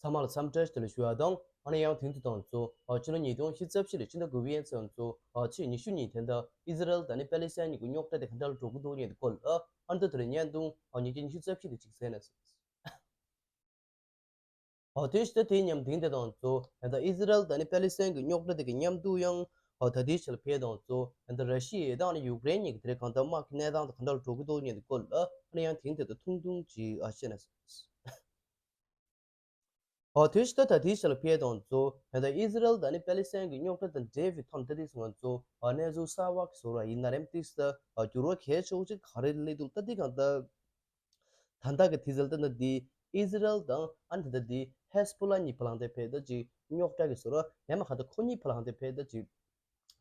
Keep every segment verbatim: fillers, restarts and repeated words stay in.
ཚང་མ་ལ་འཚམས་འདྲི་ཞུ་ཞུ་བ་དང་། ཨ་ནི་ཡང་དེང་དུས་དང་ཚོ་ཨ་ཕྱི་ལོ་ཉིས་སྟོང་ཉི་ཤུ་རྩ་བཞི་ལོའི་ཕྱི་ཟླ་དགུ་པའི་ཚེས་ཚོ་ཨ་ཚེས་ཉི་ཤུ་ཉིན་དེ་འདྲ་ཨི་ཟི་རལ་དང་ནི་པེ་ལི་སི་ཐན་གཉིས་ཀྱི་རྙོག་དྲ་དེ་ག་འདྲ་ལ་འགྲོ་གི་འདུག་ཉེ་དུ་སྐོར་ལ་ཨ་ནི་ད་དེ་རིང་བརྙན་ཐུང་ཨ་ཉིས་སྟོང་ཉི་ཤུ་རྩ་བཞི་དེ་ཅིག་གསན་ན། ཨོ་དེ་ཤི་ད་དེའི་མཉམ་དེང་དེ་དང་ཚོ་ད་ཨི་ཟི་རལ་དང་ནི་པེ་ལི་སི་ཐན་གྱི་རྙོག་དྲ་དེ་གི་མཉམ་དུ་ཡང་ཨོ་ད་དེའི་ཆེད་ལ་ཕེ་དང་ཚོ་ད་ར་ཤི་ཡ་དང་ནི་ཡུཀ་རེན་གཉིས་ཀྱི་དེ་རེ་གང་ལྟར་དམག་གི་གནས་སྟངས་དེ་ག་འདྲ་ལ་འགྲོ་གི་འདུག་ཉེ་དུ་སྐོར་ལ་ཨ་ནི་ཡང་དེང་དེ་དང་ཐུང་ཐུང་ཅིག་ཨ་བཤད་ན། ཨོ་དེ་ཤི་ད་ད་དེའི་ཆེད་ལ་ཕེ་དང་ཚོ་ད་ཨི་ཟི་རལ་དང་ནི་པེ་ལི་སི་ཐན་གྱི་རྙོག་དྲ་དང་འབྲེལ་བའི་ཐོག་ནས་ད་དེ་སོང་ང་ཚོ་ཨ་གནས་ཚུལ་གསར་བ་གི་བཟོ་འདྲ་ཡིན་ན་རེམ་ཏིས་ད་ཨ་འགྱུར་བ་གལ་ཆེ་བོ་ཅིག་ག་རེ་སླེབས་འདུག་ད་དེ་གང་ལྟར། ད་ལྟ་གི་དུས་ཚོད་ལ་ལྟ་ན་འདི་ཨི་ཟི་རལ་དང་ཨ་ནི་ད་ལྟ་འདི་ཧེ་སི་བྷོ་ལ་གཉིས་བར་ལ་ལྷན་དུ་ཕེ་ད་ཅིག་རྙོག་དྲ་གི་བཟོ་འདྲ་ཡང་མ་གང་ལྟར་ཁོ་གཉིས་བར་ལ་ལྷན་དུ་ཕེ་ད་ཅིག་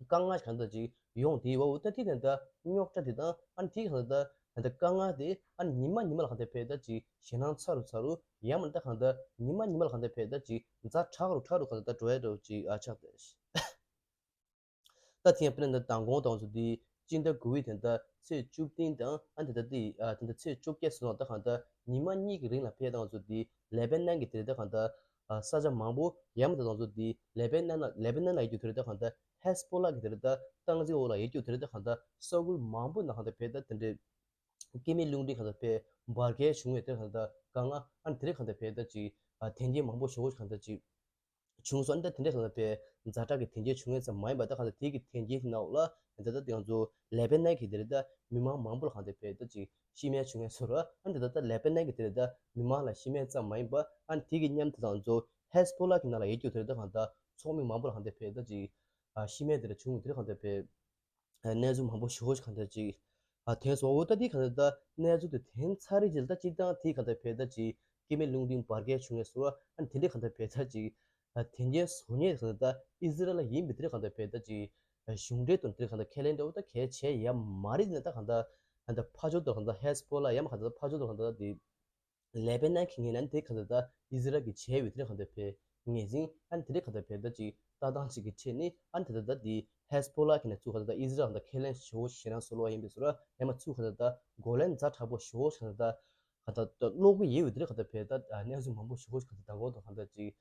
དཀའ་ངལ་གང་ལྟར་ཅིག་ཡོང་དེ་བ་འུ་ད་དེ་གང་ལྟར་རྙོག་དྲ་དེ་དང་ཨ་ནི་དེ་གང་ལྟར་ད་ལྟ་དཀའ་ངལ་དེ་ཨ་ནི་ཉི་མ་ཉི་མ་ལ་ལྷན་དུ་ཕེ་ད་ཅིག་ཞེད་སྣང་ཚ་རུ་ཚ་རུ་ཡང་མ་ད་གང་ལྟར་ཉི་མ་ཉི་མ་ལ་ལྷན་དུ་ཕེ་ད་ཅིག་ཛ་དྲག་རུ་དྲག་རུ་གང་ལྟར་འགྲོ་ཡ་འདྲ་བོ་ཅིག་ཨ་ཆགས་ཏེ། ད་ཐེངས་དཔེར་ན་མདང་དགོང་དང་ཚོ་འདི་སྤྱི་ཟླ་དགུ་པའི་དེ་འདྲ་ཚེས་བཅུ་བདུན་དང་ཨ་འདི་ལྟ་འདི་ཨ་དེ་འདྲ་ཚེས་བཅོ་བརྒྱད་སོང་ད་གང་ལྟར་ཉི་མ་གཉིས་ཀྱི་རིང་ལ་ཕེ་དང་ཚོ་འདི་ལེ་པེ་ནན་གྱི་དེ་རེད་ད་གང་ལྟར་ཨ་ས་ཆ་མང་པོ་ཡང་མ་དང་ཚོ་འདི་ལེ་པེ་ནན་ལ་ལེ་པེ་ནན་ལ་ཡོད་རྒྱུ་དེ་རེད་ད་གང་ལྟར་ཧེ་སི་བྷོ་ལ་གི་དེ་རེད་ད་སྟངས་འཛིན་འོག་ལ་ཡོད་རྒྱུ་དེ་རེད་ད་གང་ལྟར་ས་ཁུལ་མང་པོ་ནང་གང་ལྟར་ཕེ་ད་དེ་འདྲའི་སྐྱེ་མེད་རླུང་འཕྲིན་གང་ལྟར་ཕེ་འབར་གས་བྱུང་བའི་དེ་གང་ལྟར་དཀའ་ངལ་ཨ་ནི་དེ་རེད་གང་ལྟར་ཕེ་ད་ཅིག་ཨ་དེ་འདྲའི་མང་པོ་ཞེ་པོ་གང་ལྟར་ཅིག་བྱུང་སོང་། ཨ་ནི་ད་དེ་འདྲ་གང་ལྟར་ཕེ་ཛ་དྲག་གི་དོན་རྐྱེན་བྱུང་ཡས་ཙམ་མ་ཡིན་པ་ད་གང་ལྟར་དེ་གི་དོན་རྐྱེན་དེ་ནང་ལ་ད་ལྟ་དེ་ང་ཚོ་ལེ་པེ་ནན་གྱི་དེ་རེད་ད་མི་མང་མང་པོ་ལ་གང་ལྟར་ཕེ་ད་ཅིག་ཤི་རྨས་བྱུང་ཡས་ཚོར་ཨ་ནི་ད་ལྟ་ལེ་པེ་ནན་གྱི་དེ་རེད་ད་མི་མང་ལ་ཤི་རྨས་ཙམ་མ་ཡིན་པ་ཨ་ནི་དེ་གི་མཉམ་དུ་ད་ང་ཚོ་ཧེ་སི་བྷོ་ལ་གི་ནང་ལ་ཡོད་རྒྱུ་དེ་རེད་ད་གང་ལྟར་ཚོགས་མི་མང་པོ་ལ་གང་ལྟར་ཕེ་ད་ཅིག་ཨ་ཤི་རྨས་དེ་འདྲ་བྱུང་དེ་རེད་གང་ལྟར་ཕེ། གནས་ཚུལ་མང་པོ་ཞེ་པོ་ཞིག་གང་ལྟར་ཅིག་ཨ་དེང་སོང་འོ་ད་དེ་གང་ལྟར་ད་གནས་ཚུལ་དེ་དེང་ཚར་རེད་ཅིག་ད་སྤྱིར་བཏང་དེ་གང་ལྟར་ཕེ་ད་ཅིག་སྐྱེ་མེད་རླུང་འཕྲིན་འབར་གས་བྱུང་ངེས་སོ་ཨ་དེ་འདྲ་གང་ལྟར་ཕེ་ད་ཅིག་ཨ་དེ་འདྲའི་བཟོ་ངེས་གང་ལྟར་ད་ཨི་ཟི་རལ་ཡིན་པའི་དེ་གང་ལྟར་ཕེ་ད་ཅིག་ཨ་གཞུང་འབྲེལ་དང་དེ་གང་ལྟར་ཁས་ལེན་འདྲ་བོ་ད་གལ་ཆེ་ཡ་མ་རེད་ན་ད་གང་ལྟར་ད་ཕ་ཇོ་དང་གང་ལྟར་ཧེ་སི་བྷོ་ལ་ཡ་མ་གང་ལྟར་ཕ་ཇོ་དང་གང་ལྟར་དེ། ལེ་པེ་ནན་གྱི་ངོས་ནས་དེ་ག་ད་ད་ཨི་ཟི་རལ་གྱིས་བྱས་པའི་དེ་རིང་ག་ད་ཕེ་ངེས་ཟིན་ཨ་ནི་དེ་རིང་ག་ད་ཕེ་ད་ཅིག་ལྟ་སྟངས་ཅིག་གི་ཁྲིད་ནི་ཨ་ནི་དེ་ད་ད་དེ་ཧེ་སི་བྷོ་ལ་གི་ནས་ཚུར་ག་ད་ད་ཨི་ཟི་རལ་ག་ད་ཁས་ལེན་ཞེ་པོ་ཞེ་དྲག་སོ་ལོ་བ་ཡིན་པའི་ཟུར་ཡང་མ་ཚུར་ག་ད་ད་རྒོལ་ལན་ཛ་དྲག་པོ་ཞེ་པོ་ག་ད་ད་ག་ད་ད་སློག་གི་ཡོད་པའི་དེ་རིང་ག་ད་ཕེ་ད་གནས་ཚུལ་མང་པོ་ཞེ་པོ་ག་ད་ད་གོ་ད་ག་ད་ཅིག་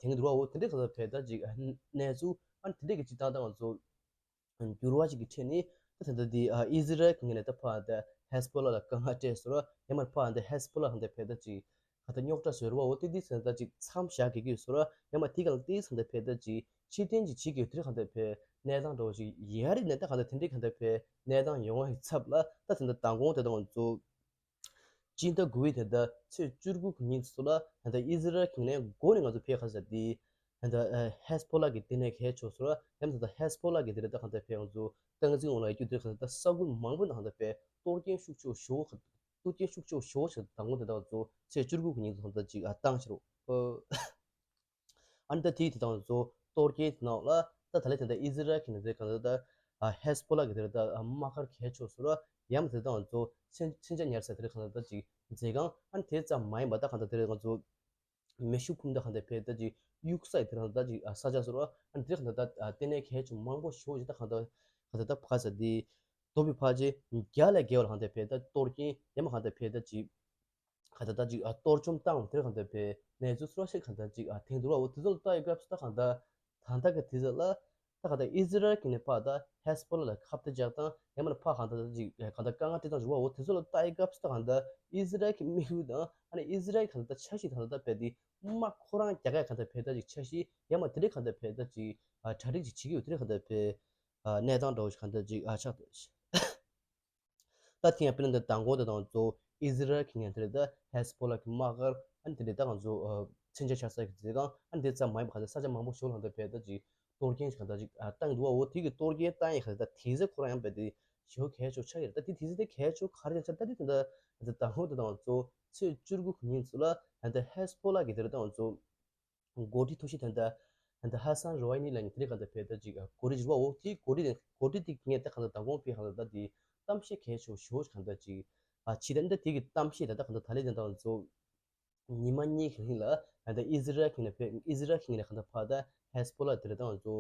དེང་དུ་ར་འོ་དེ་རིང་ག་ད་ཕེ་ད་ཅིག་གནས་ཚུལ་ཨ་ནི་དེ་རིང་གི་ཅིག་ད་ད་ང་ཚོ། འགྱུར་བ་ཞིག་གི་ཁྲོད་ནས་ད་ད་ལྟ་འདི་ཨ་ཨི་ཟི་རལ་གྱི་ངོས་ནས་ད་ཕར་ད་ཧེ་སི་བྷོ་ལ་ལ་དཀའ་ངལ་སྤྲད་སོང་ར་ཡང་མར་ཕར་ད་ཧེ་སི་བྷོ་ལ་གང་ད་ཕེ་ད་ཅིག་ག་ད་རྙོག་དྲ་བཟོས་ར་བ་འོ་དེ་དེ་ཚོ་ད་ཅིག་མཚམས་བཞག་གི་གི་སོང་ར་ཡང་མར་དེ་ག་ལ་དེ་ཚོ་ད་ཕེ་ད་ཅིག་ཕྱིར་འཐེན་ཅིག་བྱེད་ཀྱི་ཡོད་དེ་གང་ད་ཕེ་གནས་སྟངས་འདྲ་བོ་ཞིག་ཡ་རིག་ནས་ད་གང་ད་དེ་འདྲའི་གང་ད་ཕེ་གནས་སྟངས་ཡོང་བ་ཡི་ཚབ་ལ་ད་ད་ལྟ་མདང་དགོང་དེ་ད་ང་ཚོ། སྤྱི་ཟླ་དགུ་པའི་དེ་ཟླ་ཚེས་བཅུ་དགུ་གི་ཉིན་སུ་ལ་ད་ལྟ་ཨི་ཟི་རལ་གྱི་ནས་འགོ་ནས་ང་ཚོ་ཕེ་ཁ་ས་དེ་ད་ལྟ་ཧེ་སི་བྷོ་ལ་གི་དེ་ནས་གལ་ཆེ་སོ་ཡང་ད་ལྟ་ཧེ་སི་བྷོ་ལ་གི་དེ་རེད་ད་གང་ད་ཕེ་ང་ཚོ་སྟངས་འཛིན་འོག་ལ་ཡོད་རྒྱུ་དེ་གང་ད་ས་ཁུལ་མང་པོ་ནང་གང་ད་ཕེ་གཏོར་སྐྱོན་ཤུགས་ཆེ་ཤོས་གཏོར་སྐྱོན་ཤུགས་ཆེ་ཤོས་ཞིག་དང་པོ་དེ་ད་ང་ཚོ་ཚེས་བཅུ་དགུ་གི་ཉིན་གང་ད་ཅིག་བཏང་ཕྱིར་རོ། ཨ་ནི་ད་དེའི་དེ་དང་ཚོ་གཏོར་སྐྱོན་དེ་ནང་ལ་ད་ད་ལན་དེ་འདྲ་ཨི་ཟི་རལ་གྱི་ནས་དེ་གང་ལྟར་ད་ཧེ་སི་བྷོ་ལ་གི་དེ་འདྲ་ད་དམག་སྒར་གལ་ཆེ་སོ་ཡང་དེ་དང་ཚོ་མཚོན་ཆ་ཉར་ས་དེ་གང་ལྟར་ད་ཅིག་མཛད་ཁང་ཨ་ནི་དེ་ཙམ་མ་ཡིན་པ་ད་གང་ལྟར་དེ་ང་ཚོ་མེ་ཤུགས་འཕུར་མདའ་གང་ལྟར་ཕེ་ད་ཅིག་གཡུག་ས་དེ་གང་ལྟར་ད་ཅིག་ས་ཆ་སོ་ཡང་དེ་གང་ལྟར་ད་ལྟེ་གནས་གལ་ཆེ་མང་པོ་ཞེ་པོ་ཅིག་ད་གང་ལྟར་གང་ལྟར་ད་ཕ་ས་དེ་དོ་བི་ཕ་ཅེ་བརྒྱ་ལས་བརྒལ་བ་གང་ལྟར་ཕེ་ད་གཏོར་སྐྱོན་ཡང་མ་གང་ལྟར་ཕེ་ད་ཅིག་ག་ད་ད་ཅིག་ཨ་གཏོར་བཅོམ་བཏང་བ་དེར་ག་ད་པའི་གནས་ཚུལ་སོགས་ཤིག་ག་ད་ཅིག་ཨ་ཐེངས་དུ་བ་འོ་དེ་ཚོ་ལ་ལྟ་ཡི་སྐབས་སུ་ད་ག་ད་ད་ད་ག་དེ་ཚོ་ལ་ད་ག་ད་ཨི་ཟི་རལ་གྱི་ནས་ཕ་ད་ཧེ་སི་བྷོ་ལ་ལ་ཁ་གཏད་བཅག་དང་ཡང་མིན་ཕ་ག་ད་ད་ཅིག་ག་ད་དཀའ་ངལ་སྤྲད་སྟངས་རུ་བ་འོ་དེ་ཚོ་ལ་ལྟ་ཡི་སྐབས་སུ་ད་ག་ད་ཨི་ཟི་རལ་གྱི་དམིགས་ཡུལ་དང་ཨ་ནི་ཨི་ཟི་རལ་གྱི་ག་ད་ད་འཆར་གཞི་ད་ག་ད་པའི་དེ་མ་ཁོ་རང་རྒྱ་གར་ག་ད་པའི་ད་ཅིག་འཆར་གཞི་ཡང་མ་དེ་རིགས་ག་ད་པའི་ད་ཅིག་ཨ་གྲ་སྒྲིག་ཅིག་བྱེད་ཀྱི་ཡོད་དེ་རིགས་ག་ད་པའི་ཨ་གནས་སྟངས་འདྲ་བོ་ཞིག་ག་ད་ཅིག་ཨ་ཆགས་འདུག་ད་ཐེངས་དཔེར་ན་འདི་མདང་དགོང་དེ་དང་གཙོ་བོ་ཨི་ཟི་རལ་གྱི་ངན་དེ་རེད་ད་ཧེ་སི་བྷོ་ལ་གི་དམག་སྒར་ཨ་ནི་དེ་རེད་ད་ང་ཚོ་མཚོན་ཆ་ཆགས་ས་གི་མཛད་ཁང་ཨ་ནི་དེ་ཙམ་མ་ཡིན་པ་ག་ཚོད་ས་ཆ་མང་པོ་ཞིག་ལ་འདི་བས་ད་ཅིག་གཏོར་སྐྱོན་ཞིག་ག་ད་ཅིག་བཏང་འདུག་བ་འོ་དེ་གི་གཏོར་སྐྱོན་བཏང་ཡས་ག་ད་དེ་ཚེ་ཁོ་རང་ཡང་བས་དེ་ཞེ་པོ་གལ་ཆེ་ཆགས་ཀྱི་རེད་ད་དེ་དེ་ཚེ་དེ་གལ་ཆེ་ག་རེ་ཆགས་ད་དེ་དེ་འདི་མདང་དགོང་དེ་དང་གཙོ་བོ་ཚེས་བཅུ་དགུ་གི་ཉིན་ཚོ་ལ་ད་ཧེ་སི་བྷོ་ལ་གི་དེ་རེད་ད་ང་ཚོ། འགོ་ཁྲིད་ཐུགས་ཤེས་དོན་དག་ཧ་སན་རོ་ཨི་ནི་ལ་ནི་དེ་རིང་གང་ལྟར་བས་ད་ཅིག་འགོ་ཁྲིད་རེད་བ་འོ་དེའི་འགོ་ཁྲིད་འགོ་ཁྲིད་དེ་ངས་ད་གང་ལྟར་མདང་དགོང་བས་གང་ལྟར་ད་དེ་གཏམ་བཤད་གལ་ཆེ་ཤོས་གང་ལྟར་ཅིག་ཨ་ཕྱི་ད་ནི་ད་དེ་གི་གཏམ་བཤད་ད་ད་གང་ལྟར་ད་ལས་དོན་དག་ཚོ་ཉི་མ་གཉིས་ཀྱི་རིང་ལ་ད་ཨི་ཟི་རལ་གྱི་ནས་བས་ཨི་ཟི་རལ་གྱི་ནས་གང་ལྟར་ཕར་ད་ཧེ་སི་བྷོ་ལ་དེ་རིང་ད་ང་ཚོ་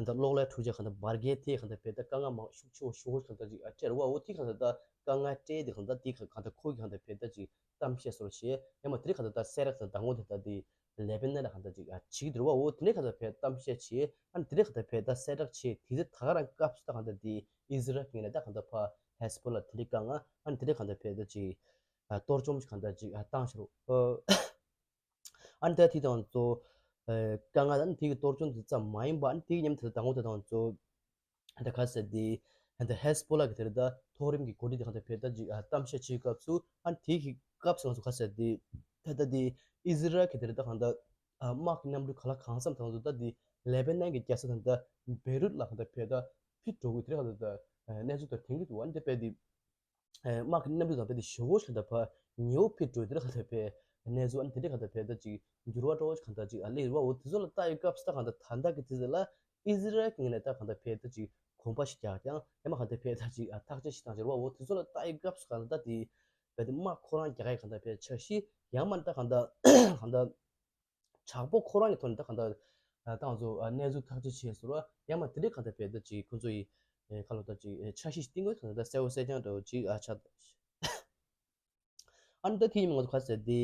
ད་གློག་ཀླད་འཕྲུལ་ཆས་གང་ལྟར་འབར་གས་དེ་གང་ལྟར་བས་ད་དཀའ་ངལ་མང་ཤུགས་ཆེ་ཤོས་གང་ལྟར་ཅིག་ཨ་སྤྲད་རེད་བ་འོ་དེ་གང་ལྟར་ད་དཀའ་ངལ་སྤྲད་དེ་གང་ལྟར་དེ་གང་ལྟར་ཁོ་གི་གང་ལྟར་བས་ད་ཅིག་གཏམ་བཤད་སོར་བྱས་ཡང་མ་དེ་རིང་གང་ལྟར་ད་སེ་རག་ད་མདང་དགོང་དེ་ད་དེ། ལེ་བྷ་ནན་ལ་གང་ལྟར་ཅིག་ཨ་བྱེད་ཀྱི་འདུག་རེད་བ། འོ་དེ་འདྲའི་གང་ལྟར་བས་གཏམ་བཤད་བྱས། ཨ་ནི་དེ་འདྲའི་གང་ལྟར་བས་ད་གསལ་བསྒྲགས་བྱས། དེ་ཚེ་ད་ག་རང་སྐབས་སུ་ད་གང་ལྟར་དེ་ཨི་ཟི་རལ་གྱི་ངོས་ནས་ད་གང་ལྟར་ཕར་ཧེ་སི་བྷོ་ལ་དེ་འདྲའི་དཀའ་ངལ། ཨ་ནི་དེ་འདྲའི་གང་ལྟར་བས་ད་ཅིག་ཨ་གཏོར་བཅོམ་གང་ལྟར་ཅིག་ཨ་བཏང་ཤག་རོ། ཨ་ནི་ད་དེ་དང་གཙོ་ཨ་དཀའ་ངལ། ཨ་ནི་དེ་གི་གཏོར་བཅོམ་དེ་ཙམ་མ་ཡིན་པ། ཨ་ནི་དེ་གི་མཉམ་དུ་དང་པོ་དེ་དང་གཙོ་ད་ག་ཟེར་དེ་ད་ཧེ་སི་བྷོ་ལ་གི་དེར་ད་མཐོ་རིམ་གྱི་འགོ་ཁྲིད་དེ་གང་ལྟར་བས་ད་ཅིག་ཨ་གཏམ་བཤད་བྱེད་སྐབས་སུ། ཨ་ནི་དེ་གི་སྐབས་སུ་ང་ཚོ་ག་ཟེར་དེ་ད་ད་དེ་ཨི་ཟི་རལ་གི་དེར་ད་གང་ལྟར་ཨ་དམག་གི་གནམ་གྲུ་ག་ལ་གང་འཚམ་དང་ཚོ་ད་དེ་ལེ་བྷ་ནན་གྱི་རྒྱལ་ས་དང་ད་བེ་རུད་ལ་གང་ལྟར་བས་ད་ཕུད་འགྲོ་གི་དེ་གང་ལྟར་ད་གནས་ཚུལ་དེ་ཐོན་གྱི་འདུག་ཨ་ནི་དེ་བས་དེ་དམག་གི་གནམ་གྲུ་དང་བས་དེ་ཞེ་པོ་ཞིག་གང་ལྟར་ཕར་ཉེ་བོ་ཕུད་འགྲོ་དེ་གང་ལྟར་བས་གནས་ཚུལ། ཨ་ནི་དེ་འདྲ་གང་ལྟར་བས་ད་ཅིག་འགྱུར་བ་འགྲོ་གང་ལྟར་ཅིག་ཨ་སླེབས་རེད་བ། འོ་དེ་ཚོ་ལ་ལྟ་ཡི་སྐབས་སུ་ད་གང་ལྟར་ད་ལྟ་གི་དུས་ཚོད་ལ་ཨི་ཟི་རལ་གྱི་ངོས་ནས་ད་གང་ལྟར་བས་ད་ཅིག་གོམ་པ་ཞིག་རྒྱག་ཀྱང་ཡང་མ་གང་ལྟར་བས་ད་ཅིག་ཨ་ཐག་གཅོད་ཞིག་བཏང་ཕྱིར་བ། འོ་དེ་ཚོ་ལ་ལྟ་ཡི་སྐབས་སུ་གང་ལྟར་ད་དེ་བས་དེ་དམག་ཁོ་རང་རྒྱག་ཡ་གང་ལྟར་བས་འཆར་གཞི་ཡང་མ་ད་གང་ལྟར་གང་ལྟར་དྲག་པོ་ཁོ་རང་གི་ཐོག་ནས་ད་གང་ལྟར་ད་ང་ཚོ་གནས་ཚུལ་ཐག་གཅོད་བྱས་ཟེར་བ། ཡང་མ་དེ་འདྲའི་གང་ལྟར་བས་ད་ཅིག་ཁོ་ཚོ་ཡི་ཁ་ལོ་ད་ཅིག་འཆར་གཞི་ཞིག་བཏིང་དགོས། གང་ལྟར་གསལ་བོ་གསལ་རྐྱང་འདྲ་བོ་ཅིག་ཨ་ཆགས། ཨ་ནི་ད་དེ་ཡིན་ང་ཚོ་ག་ཟེར་དེ་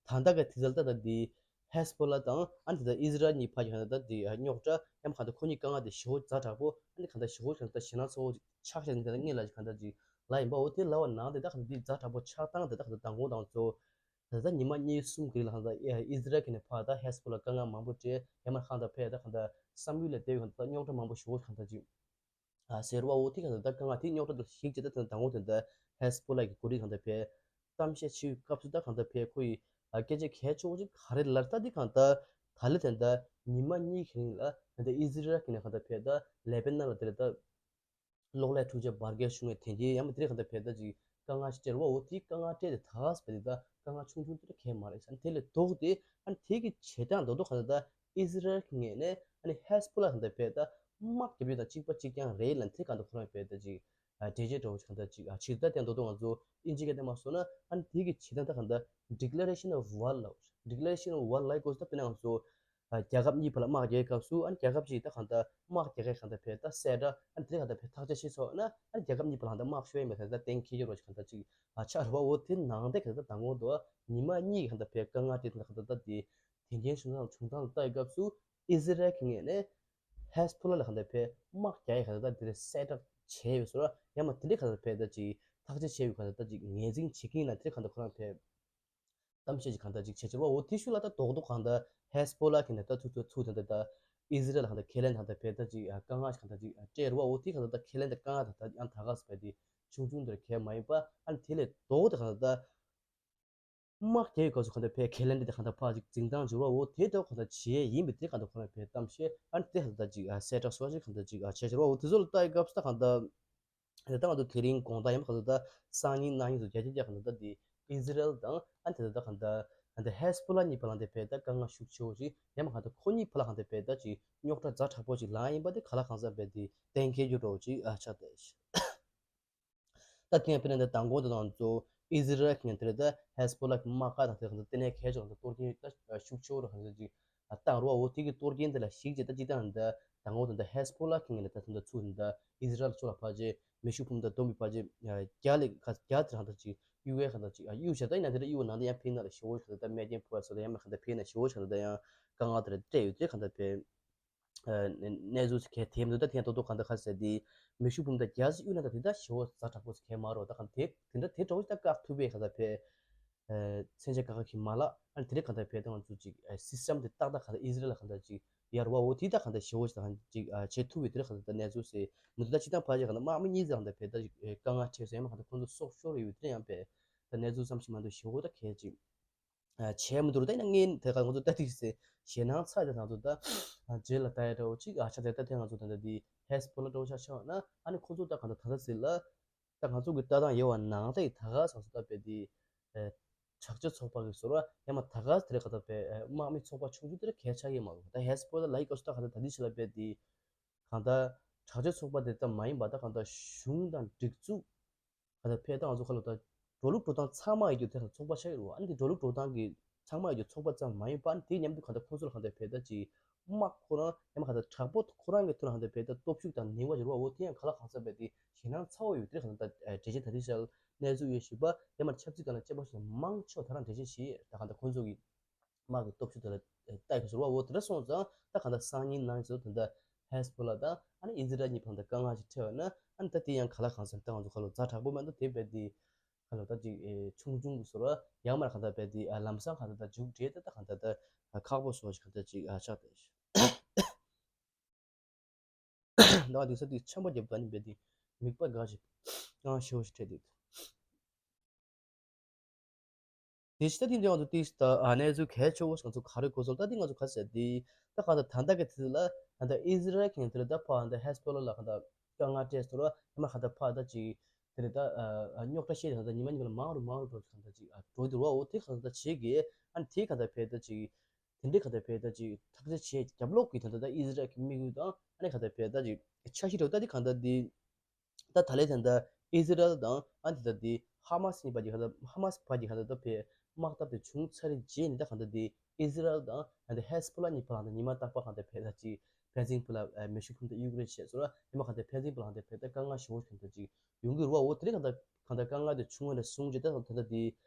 ད་ལྟ་གི་དུས་ཚོད་ལ་ད་ད་དེ་ཧེ་སི་བྷོ་ལ་དང་ཨ་ནི་ད་ད་ཨི་ཟི་རལ་གཉིས་བར་གྱི་གང་ལྟར་ད་དེ་རྙོག་དྲ་ཡང་མ་གང་ལྟར་ཁོ་གཉིས་དཀའ་ངལ་དེ་ཞེ་པོ་ཛ་དྲག་པོ། ཨ་ནི་གང་ལྟར་ཞེ་པོ་གང་ལྟར་ཞེད་སྣང་ཚ་བོ་ཅིག་ཆགས་ཤག་ནི་ད་ལྟ་སྔོན་ལ་གང་ལྟར་ཅིག་ལབ་ཡིན་པ། འོ་དེ་ལབ་པ་ནང་དེ་ད་གང་ལྟར་དེ་ཛ་དྲག་པོ་ཆགས་སྟངས་དེ་ད་གང་ལྟར་མདང་དགོང་དང་གཙོ་བོ་ད་ལྟ་ཉི་མ་གཉིས་གསུམ་གི་རིང་ལ་གང་ལྟར་ཨི་ཟི་རལ་གྱི་ནས་ཕར་ད་ཧེ་སི་བྷོ་ལ་དཀའ་ངལ་མང་པོ་སྤྲད། ཡང་མ་གང་ལྟར་ཕར་ད་གང་ལྟར་བསམ་ཡུལ་ལས་འདས་པའི་གང་ལྟར་རྙོག་དྲ་མང་པོ་ཞེ་པོ་གང་ལྟར་ཅིག་ཨ་ཟེར་བ། འོ་དེ་གང་ལྟར་ད་དཀའ་ངལ་དེ་རྙོག་དྲ་དེ་ཞིག་བྱས་ད་ད་དང་པོ་དེ་ད་ཧེ་སི་བྷོ་ལ་གི་འགོ་ཁྲིད་གང་ལྟར་ཕར་གཏམ་བཤད་བྱེད་སྐབས་སུ་ད་གང་ལྟར་ཕར་ཁོ་ཡི་ཨ་སྐད་ཆ་གལ་ཆེ་བོ་ཅིག་ག་རེ་ལབ་ད་དེ་གང་ལྟར་ད་ལྟ་དེ་ད་ཉི་མ་གཉིས་ཀྱི་རིང་ལ་ད་ལྟ་ཨི་ཟི་རལ་གྱི་ནས་གང་ལྟར་ཕར་ད་ལེ་བྷ་ནན་ལ་དེ་ལ་ད་གློག་ཀླད་འཕྲུལ་ཆས་འབར་གས་བྱུང་བའི་དེ་འདྲའི་ཡང་མ་དེ་རིང་གང་ལྟར་ཕར་ད་ཅིག་དཀའ་ངལ་ཞིག་སྤྲད་རེད་བ། འོ་དེའི་དཀའ་ངལ་སྤྲད་དེ་ད་ག་ཟེར་བ་དེ་ད་དཀའ་ངལ་ཆུང་ཆུང་དེ་འདྲ་གང་ཡང་མ་རེད་ཟེར། དེ་ལས་ལྡོག་སྟེ་ཨ་ནི་དེ་གི་བྱེད་སྟངས་མདོར་བསྡུས་གང་ལྟར་ད་ཨི་ཟི་རལ་གྱི་ངོས་ནས་ཨ་ནི་ཧེ་སི་བྷོ་ལ་གང་ལྟར་ཕར་ད་དམག་རྒྱག་རྒྱུ་དང་གཅིག་པ་གཅིག་རྐྱང་རེད་ལབ། དེ་གང་ལྟར་ཁོ་རང་ཕར་ད་ཅིག་ཨ་འགྲེལ་བཤད་འདྲ་བོ་ཅིག་གང་ལྟར་ཅིག་ཨ་ཕྱིར་ད་དེ་མདོར་བསྡུས་ང་ཚོ་ཨིན་ཇི་སྐད་དེ་མ་སོང་ན་ཨ་ནི་དེ་གི་བྱེད་སྟངས་ད་གང་ལྟར་Declaration of War ལབ། Declaration of War ལབ་དགོས་ད་དཔེར་ན་ང་ཚོ་ཨ་རྒྱལ་ཁབ་གཉིས་བར་ལ་དམག་རྒྱག་སྐབས་སུ་ཨ་ནི་རྒྱལ་ཁབ་གཅིག་ད་གང་ལྟར་དམག་རྒྱག་མཁན་གང་ལྟར་ཕར་ད་གསལ་བསྒྲགས་ཨ་ནི་དེ་གང་ལྟར་ཕར་ཐག་གཅོད་བྱས་སོང་ན་ཨ་ནི་རྒྱལ་ཁབ་གཉིས་བར་ལ་གང་ལྟར་དམག་ཤོར་ཡ་མེད་ད་ད་གཏན་འཁེལ་རྒྱུ་རོ་ཅིག་གང་ལྟར་ཅིག་ཨ་ཆགས་རེད་བ། འོ་དེ་ནང་དེ་གང་ལྟར་དང་པོ་དུ་ཉི་མ་གཉིས་གང་ལྟར་ཕར་དཀའ་ངལ་སྤྲད་དེ་གང་ལྟར་ད་དེ་དེ་འགན་བྱུང་སྟངས་བྱུང་སྟངས་ལ་ལྟ་ཡི་སྐབས་སུ་ཨི་ཟི་རལ་གྱི་ངོས་ནས་ཧེ་སི་བྷོ་ལ་ལ་གང་ལྟར་ཕར་དམག་རྒྱག་ཡ་གང་ལྟར་ད་དེ་རེད་གསལ་བསྒྲགས་བྱས་ཡོད་སོང་ར། ཡང་མ་དེ་འདྲའི་གང་ལྟར་ཕར་ད་ཅིག་ཐག་གཅོད་བྱས་ཡོད་གང་ལྟར་ད་ཅིག་ངོས་འཛིན་བྱེད་ཀྱི་ཡིན་ལབ་དེ་གང་ལྟར་ཁོ་རང་ཕར་གཏམ་བཤད་ཅིག་གང་ལྟར་ཅིག་བྱས་བྱས་པ། འོ་དེ་ཤུལ་ལ་ད་རྡོག་རྡོག་གང་ལྟར་ཧེ་སི་བྷོ་ལ་གི་ནས་ད་ཚུར་ཚུར་ཚུར་ད་ད་ད་ཨི་ཟི་རལ་ལ་གང་ལྟར་ཁས་ལེན་གང་ལྟར་ཕར་ད་ཅིག་དཀའ་ངལ་ཅིག་གང་ལྟར་ཅིག་སྤྲད་རེད་བ། འོ་དེ་གང་ལྟར་ད་ཁས་ལེན་དེ་དཀའ་ངལ་ད་ད་ཡང་ད་ག་ཟེར་བ་དེ་ཆུང་ཆུང་དེར་གལ་མ་ཡིན་པ། ཨ་ནི་དེ་ལས་ལྡོག་སྟེ་གང་ལྟར་ད་དམག་རྒྱག་ཡོད་སྐབས་སུ་གང་ལྟར་ཕར་ཁས་ལེན་དེ་གང་ལྟར་ཕར་ཅིག་འཛིན་སྟངས་བྱེད་རོགས། འོ་དེ་ལྟ་བུ་གང་ལྟར་བྱེད་ཡས་ཡིན་པའི་དེ་གང་ལྟར་ཁོ་རང་ཕར་གཏམ་བཤད་ཨ་ནི་དེ་གང་ལྟར་ཅིག་ཨ་གསལ་བསྒྲགས་སོགས་ཅིག་གང་ལྟར་ཅིག་ཨ་བྱས་བྱས་རོགས། འོ་དེ་ཚོ་ལ་ལྟ་ཡི་སྐབས་སུ་ད་གང་ལྟར་ད་ལྟ་ང་ཚོ་དེ་རིང་དགོང་དག་ཡང་གང་ལྟར་ད་སང་ཉིན་གནངས་ཉིན་སོགས་རྒྱ་ཆེ་རྒྱ་གང་ལྟར་ད་དེ་ཨི་ཟི་རལ་དང་ཨ་ནི་དེ་ལྟར་ད་གང་ལྟར་ད་ལྟ་ཧེ་སི་བྷོ་ལ་གཉིས་བར་ལ་དེ་ཕར་ད་དཀའ་ངལ་ཤུགས་ཆེ་བོ་ཅིག་ཡང་མ་གང་ལྟར་ཁོ་གཉིས་བར་ལ་གང་ལྟར་ཕར་ད་ཅིག་རྙོག་དྲ་ཛ་དྲག་པོ་ཅིག་ལངས་ཡིན་པ་དེ་ག་ལ་གང་ཟག་ཕར་དེ་གཏན་འཁེལ་རྒྱུ་འདྲ་བོ་ཅིག་ཨ་ཆགས་ཏེ། ད་ཐེངས་དཔེར་ན་ད་དང་པོ་དེ་དང་གཙོ་ཨི་ཟི་རལ་གྱི་ངོས་ནས་དེ་ལ་ད་ཧེ་སི་བྷོ་ལ་གི་དམག་སྒར་དང་དེ་གང་ལྟར་ལྟེ་གནས་གལ་ཆེ་བ་དང་གཏོར་སྐྱོན་ད་ཤུགས་ཆེ་བོ་རུ་གང་ལྟར་ཅིག་བཏང་རོགས། འོ་དེ་གི་གཏོར་སྐྱོན་དེ་ལ་གཞིགས་བྱས་ད་སྤྱིར་བཏང་ད་དང་པོ་དེ་ད་ཧེ་སི་བྷོ་ལ་གི་ངོས་ནས་ད་དེ་འདྲ་ཚུར་ད་ཨི་ཟི་རལ་ཕྱོགས་ལ་ཕར་རྗེས་མེ་ཤུགས་འཕུར་མདའ་བསྡོམས་པའི་ཕར་རྗེས་བརྒྱ་ལས་ཁ་བརྒྱ་དེ་གང་ལྟར་ཅིག་གཡུག་ཡས་གང་ལྟར་ཅིག་གཡུག་བྱས་ད་ཡིན་ན་དེ་འདྲ་གཡུག་ནང་དེ་ཡང་ཕན་ན་ལ་ཞེ་བོ་གང་ལྟར་ད་རྨས་སྐྱོན་ཕོག་ཡ་སོགས་ད་ཡང་མ་གང་ལྟར་ཕན་ན་ཞེ་བོ་གང་ལྟར་ད་ཡང་དཀའ་ངལ་དེ་འདྲ་སྤྲད་ཡོད་དེ་གང་ལྟར་ཕན། གནས་ཚུལ་གལ་དེ་མི་འདུག་ད་ཐེངས་ཏོག་ཏོག་གང་ལྟར་ག་ཟེར་དེ་མེ་ཤུགས་འཕུར་མདའ་རྒྱ་ཆེ་གཡུག་ན་ད་དེ་ད་ཞེ་བོ་ཛ་དྲག་པོ་ཟེར་མཁན་མ་རེད། ད་གང་དེ་དེ་འདྲ་དེ་འདྲ་བོ་ཞིག་ད་བཀག་ཐུབ་པའི་གང་ལྟར་ཕན། མཚོན་ཆ་བཀག་གི་མ་ལག་ཨ་ནི་དེ་རིགས་གང་ལྟར་ཕན་ད་ང་ཚོ་ཅིག་སི་སི་ཊམ་དེ་ཏག་ཏག་གང་ལྟར་ཨི་ཟི་རལ་ལ་གང་ལྟར་ཅིག་ཡར་བ་འོ་དེ་ད་གང་ལྟར་ཞེ་བོ་ཞིག་ད་གང་ཅིག་བྱེད་ཐུབ་པའི་དེ་རིགས་གང་ལྟར་ད་གནས་ཚུལ་ཟེར་མི་འདུག་ད་སྤྱིར་བཏང་ཕལ་ཆེར་གང་ལྟར་དམག་མི་གཉིས་ཟེར་གང་ལྟར་ཕན་ད་ཅིག་དཀའ་ངལ་འཕྲད་ཟེར་ཡང་མ་གང་ལྟར་ཁོང་ཚོ་སྲོག་ཤོར་ཡོད་དེ་ཡང་ཕན་ད་གནས་ཚུལ་ཙམ་ཞིག་མ་གཏོགས་ཞེ་བོ་ད་གལ་ཅིག་བྱས་མི་འདུག་ད་ཡིན་ན་ངས་དེ་ག་ང་ཚོ་ལྟ་དུས་ཟེར་ཞེད་སྣང་ཚ་དེ་ང་ཚོ་ད་རྗེས་ལ་ལྟ་ཡ་འདྲ་བོ་ཅིག་ཨ་ཆ་དེ་ད་དེ་ང་ཚོ་ད་ལྟ་འདི་ཧེ་སི་བྷོ་ལ་འདྲ་བོ་ཆ་ཆ་བ་ན་ཨ་ནི་ཁོ་ཚོ་ད་གང་ལྟར་ད་ལྟ་ཟེར་ལ་ད་ང་ཚོ་གི་ལྟ་སྟངས་ཡོད་བ་ནང་ད་ཡི་ད་ག་སང་སོ་ད་པའི་འདི་དྲག་སྤྱོད་ཚོགས་པ་གི་ཟུར་བ་ཡང་མ་ད་ག་དེ་རེད་ག་ད་པའི་དམག་མི་ཚོགས་པ་ཆུང་ཆུང་དེ་ར་གལ་ཆགས་ཀྱི་མ་རེད། ད་ཧེ་སི་བྷོ་ལ་ལ་ཡི་སྐབས་སུ་ད་ག་ད་ད་འདི་ཆ་ལ་པའི་འདི་གང་ལྟར་དྲག་སྤྱོད་ཚོགས་པ་དེ་ཙམ་མ་ཡིན་པ་ད་གང་ལྟར་གཞུང་དང་སྒྲིག་འཛུགས་ག་ད་ཕེ་ད་ང་ཚོ་ཁ་ལོ་ད་འགྲོ་ལུགས་འགྲོ་སྟངས་ཚང་མ་ཡོད་རྒྱུ་དེ་ཚོགས་པ་ཆགས་ཡོད་རེད་བ། ཨ་ནི་དེ་འགྲོ་ལུགས་འགྲོ་སྟངས་ཀྱི་ཚང་མ་ཡོད་རྒྱུ་ཚོགས་པ་ཙམ་མ་ཡིན་པ། ཨ་ནི་དེ་མཉམ་དུ་ག་ད་ཁོང་ཚོ་ལ་ག་ད་ཕེ་ད་ཅིག་དམག་ཁོ་རང་ཡང་མ་ག་ད་དྲག་པོ་ཁོ་རང་གི་ཐོག་ལ་ག་ད་ཕེ་ད་སྟོབས་ཤུགས་དང་ནུས་པ་ཡོད་རེད་བ། འོ་དེ་ཡང་ག་ལ་གང་ས་བས་དེ་ཞེད་སྣང་ཚ་བོ་ཡོད་དེ་ག་ད་ད་འགྲེལ་བཤད་ད་དེ་ཤར་གནས་ཚུལ་ཡོད་ཞུས་པ་ཡང་མ་ཆབ་སྲིད་སྒང་ལ་དཔྱད་པ་ཞིག་མང་ཆེ་བ་ད་རང་འགྲེལ་བཤད་བྱེད་ད་ག་ད་ཁོང་ཚོ་གི་དམག་གི་སྟོབས་ཤུགས་དེ་ལ་ལྟ་གི་ཟེར་བ། འོ་དེ་འདྲ་སོང་ཙང་ད་གང་ལྟར་སང་ཉིན་གནངས་ཉིན་ཚོ་ད་ལྟ་ཧེ་སི་བྷོ་ལ་དང་ཨ་ནི་ཨི་ཟི་རལ་གཉིས་བར་ད་དཀའ་ངལ་ཞིག་འཕྲད་པ་ན། ཨ་ནི་ད་དེ་ཡང་ག་ལ་གང་ཟེར་ད་ང་ཚོ་ཁ་ལོ་ཛ་དྲག་པོ་མེད་འདུག་དེ་བས་དེ་ཁ་ལོ་ད་ཅིག་ཨེ་ཆུང་ཆུང་གི་ཟེར་བ། ཡང་མར་གང་ལྟར་བས་དེ་ཨ་ལམ་སང་གང་ལྟར་ད་མཇུག་འབྲས་ད་ད་གང་ལྟར་ད་ཁག་པོ་སོགས་ཞིག་གང་ལྟར་ཅིག་ཨ་ཆགས་ཏེ། ནང་དུ་ས་དེ་ཆམ་པ་བརྒྱབ་ད་ནི་བས་དེ་མིག་པ་འགའ་ཞིག་ཨ་ཞེ་པོ་ཞིག་འཕྲད་དེ། དེ་ཕྱི་ད་ཐེངས་དེ་ང་ཚོ་ཏིས་ད་ཨ་གནས་ཚུལ་གལ་ཆེ་བོ་ཞིག་ང་ཚོ་ག་རེ་གོ་སོང་ད་དེ་ང་ཚོ་ག་ཟེར་དེ། ད་གང་ལྟར་ད་ལྟ་གི་དུས་ལ་ད་ལྟ་ཨི་ཟི་རལ་གྱི་དེ་ལ་ད་ཕར་ད་ཧེ་སི་བྷོ་ལ་ལ་གང་ལྟར་དཀའ་ངལ་སྤྲད་སོང་ར། ཡང་མ་གང་ལྟར་ཕར་ད་ཅིག་དེ་ལ་ད་ཨ་རྙོག་དྲ་བཤད་དེ་གང་ལྟར་ཉི་མ་ཉི་མ་ལ་མང་རུ་མང་རུ་འགྲོ་གང་ལྟར་ཅིག་ཨ་འགྲོ་དུས་ར། འོ་དེ་གང་ལྟར་བྱེད་གི་ཨ་ནི་དེ་གང་ལྟར་བས་ད་ཅིག་དེ་འདྲའི་གང་ལྟར་བས་ད་ཅིག་ཐག་གཅོད་བྱེད་རྒྱབ་ལོག་གི་ད་ལྟ་ད་ཨི་ཟི་རལ་གྱི་དམིགས་ཡུལ་དང་ཨ་ནི་གང་ལྟར་བས་ད་ཅིག་འཆར་གཞི་འགྲོ་ད་དེ་གང་ལྟར་དེ། ད་ད་ལན་ད་ལྟ་ཨི་ཟི་རལ་དང་ཨ་ནི་ད་ལྟ་དེ་ཧ་མ་སི་གཉིས་བར་གྱི་ག་ད་ཧ་མ་སི་བར་གྱི་ག་ད་ལྟ་བའི་དམག་འཐབ་དེ་བྱུང་ཚར་རྗེས་ནས་ད་ག་ད་ལྟ་དེ་ཨི་ཟི་རལ་དང་ཨ་ནི་ཧེ་སི་བྷོ་ལ་གཉིས་བར་ལ་ད་ཉི་མ་རྟག་པར་ག་ད་ལྟ་བས་ད་ཅིག་ཕན་ཚུན་བར་ལ་མེ་ཤུགས་འཕུར་མདའ་གཡུག་རེས་བྱས་སོང་ར། ཉི་མ་ག་ད་ལྟ་ཕན་ཚུན་བར་ལ་ག་ད་ལྟ་བས་ད་དཀའ་ངལ་ཞེ་པོ་ག་ད་ཅིག་ཡོང་གི་རེད་བ། འོ་དེ་རིང་ག་ད་ག་ད་དཀའ་ངལ་དེ་བྱུང་བ་ནས་བཟུང་རྗེས་ད་ད་ལྟ་དེ་ད་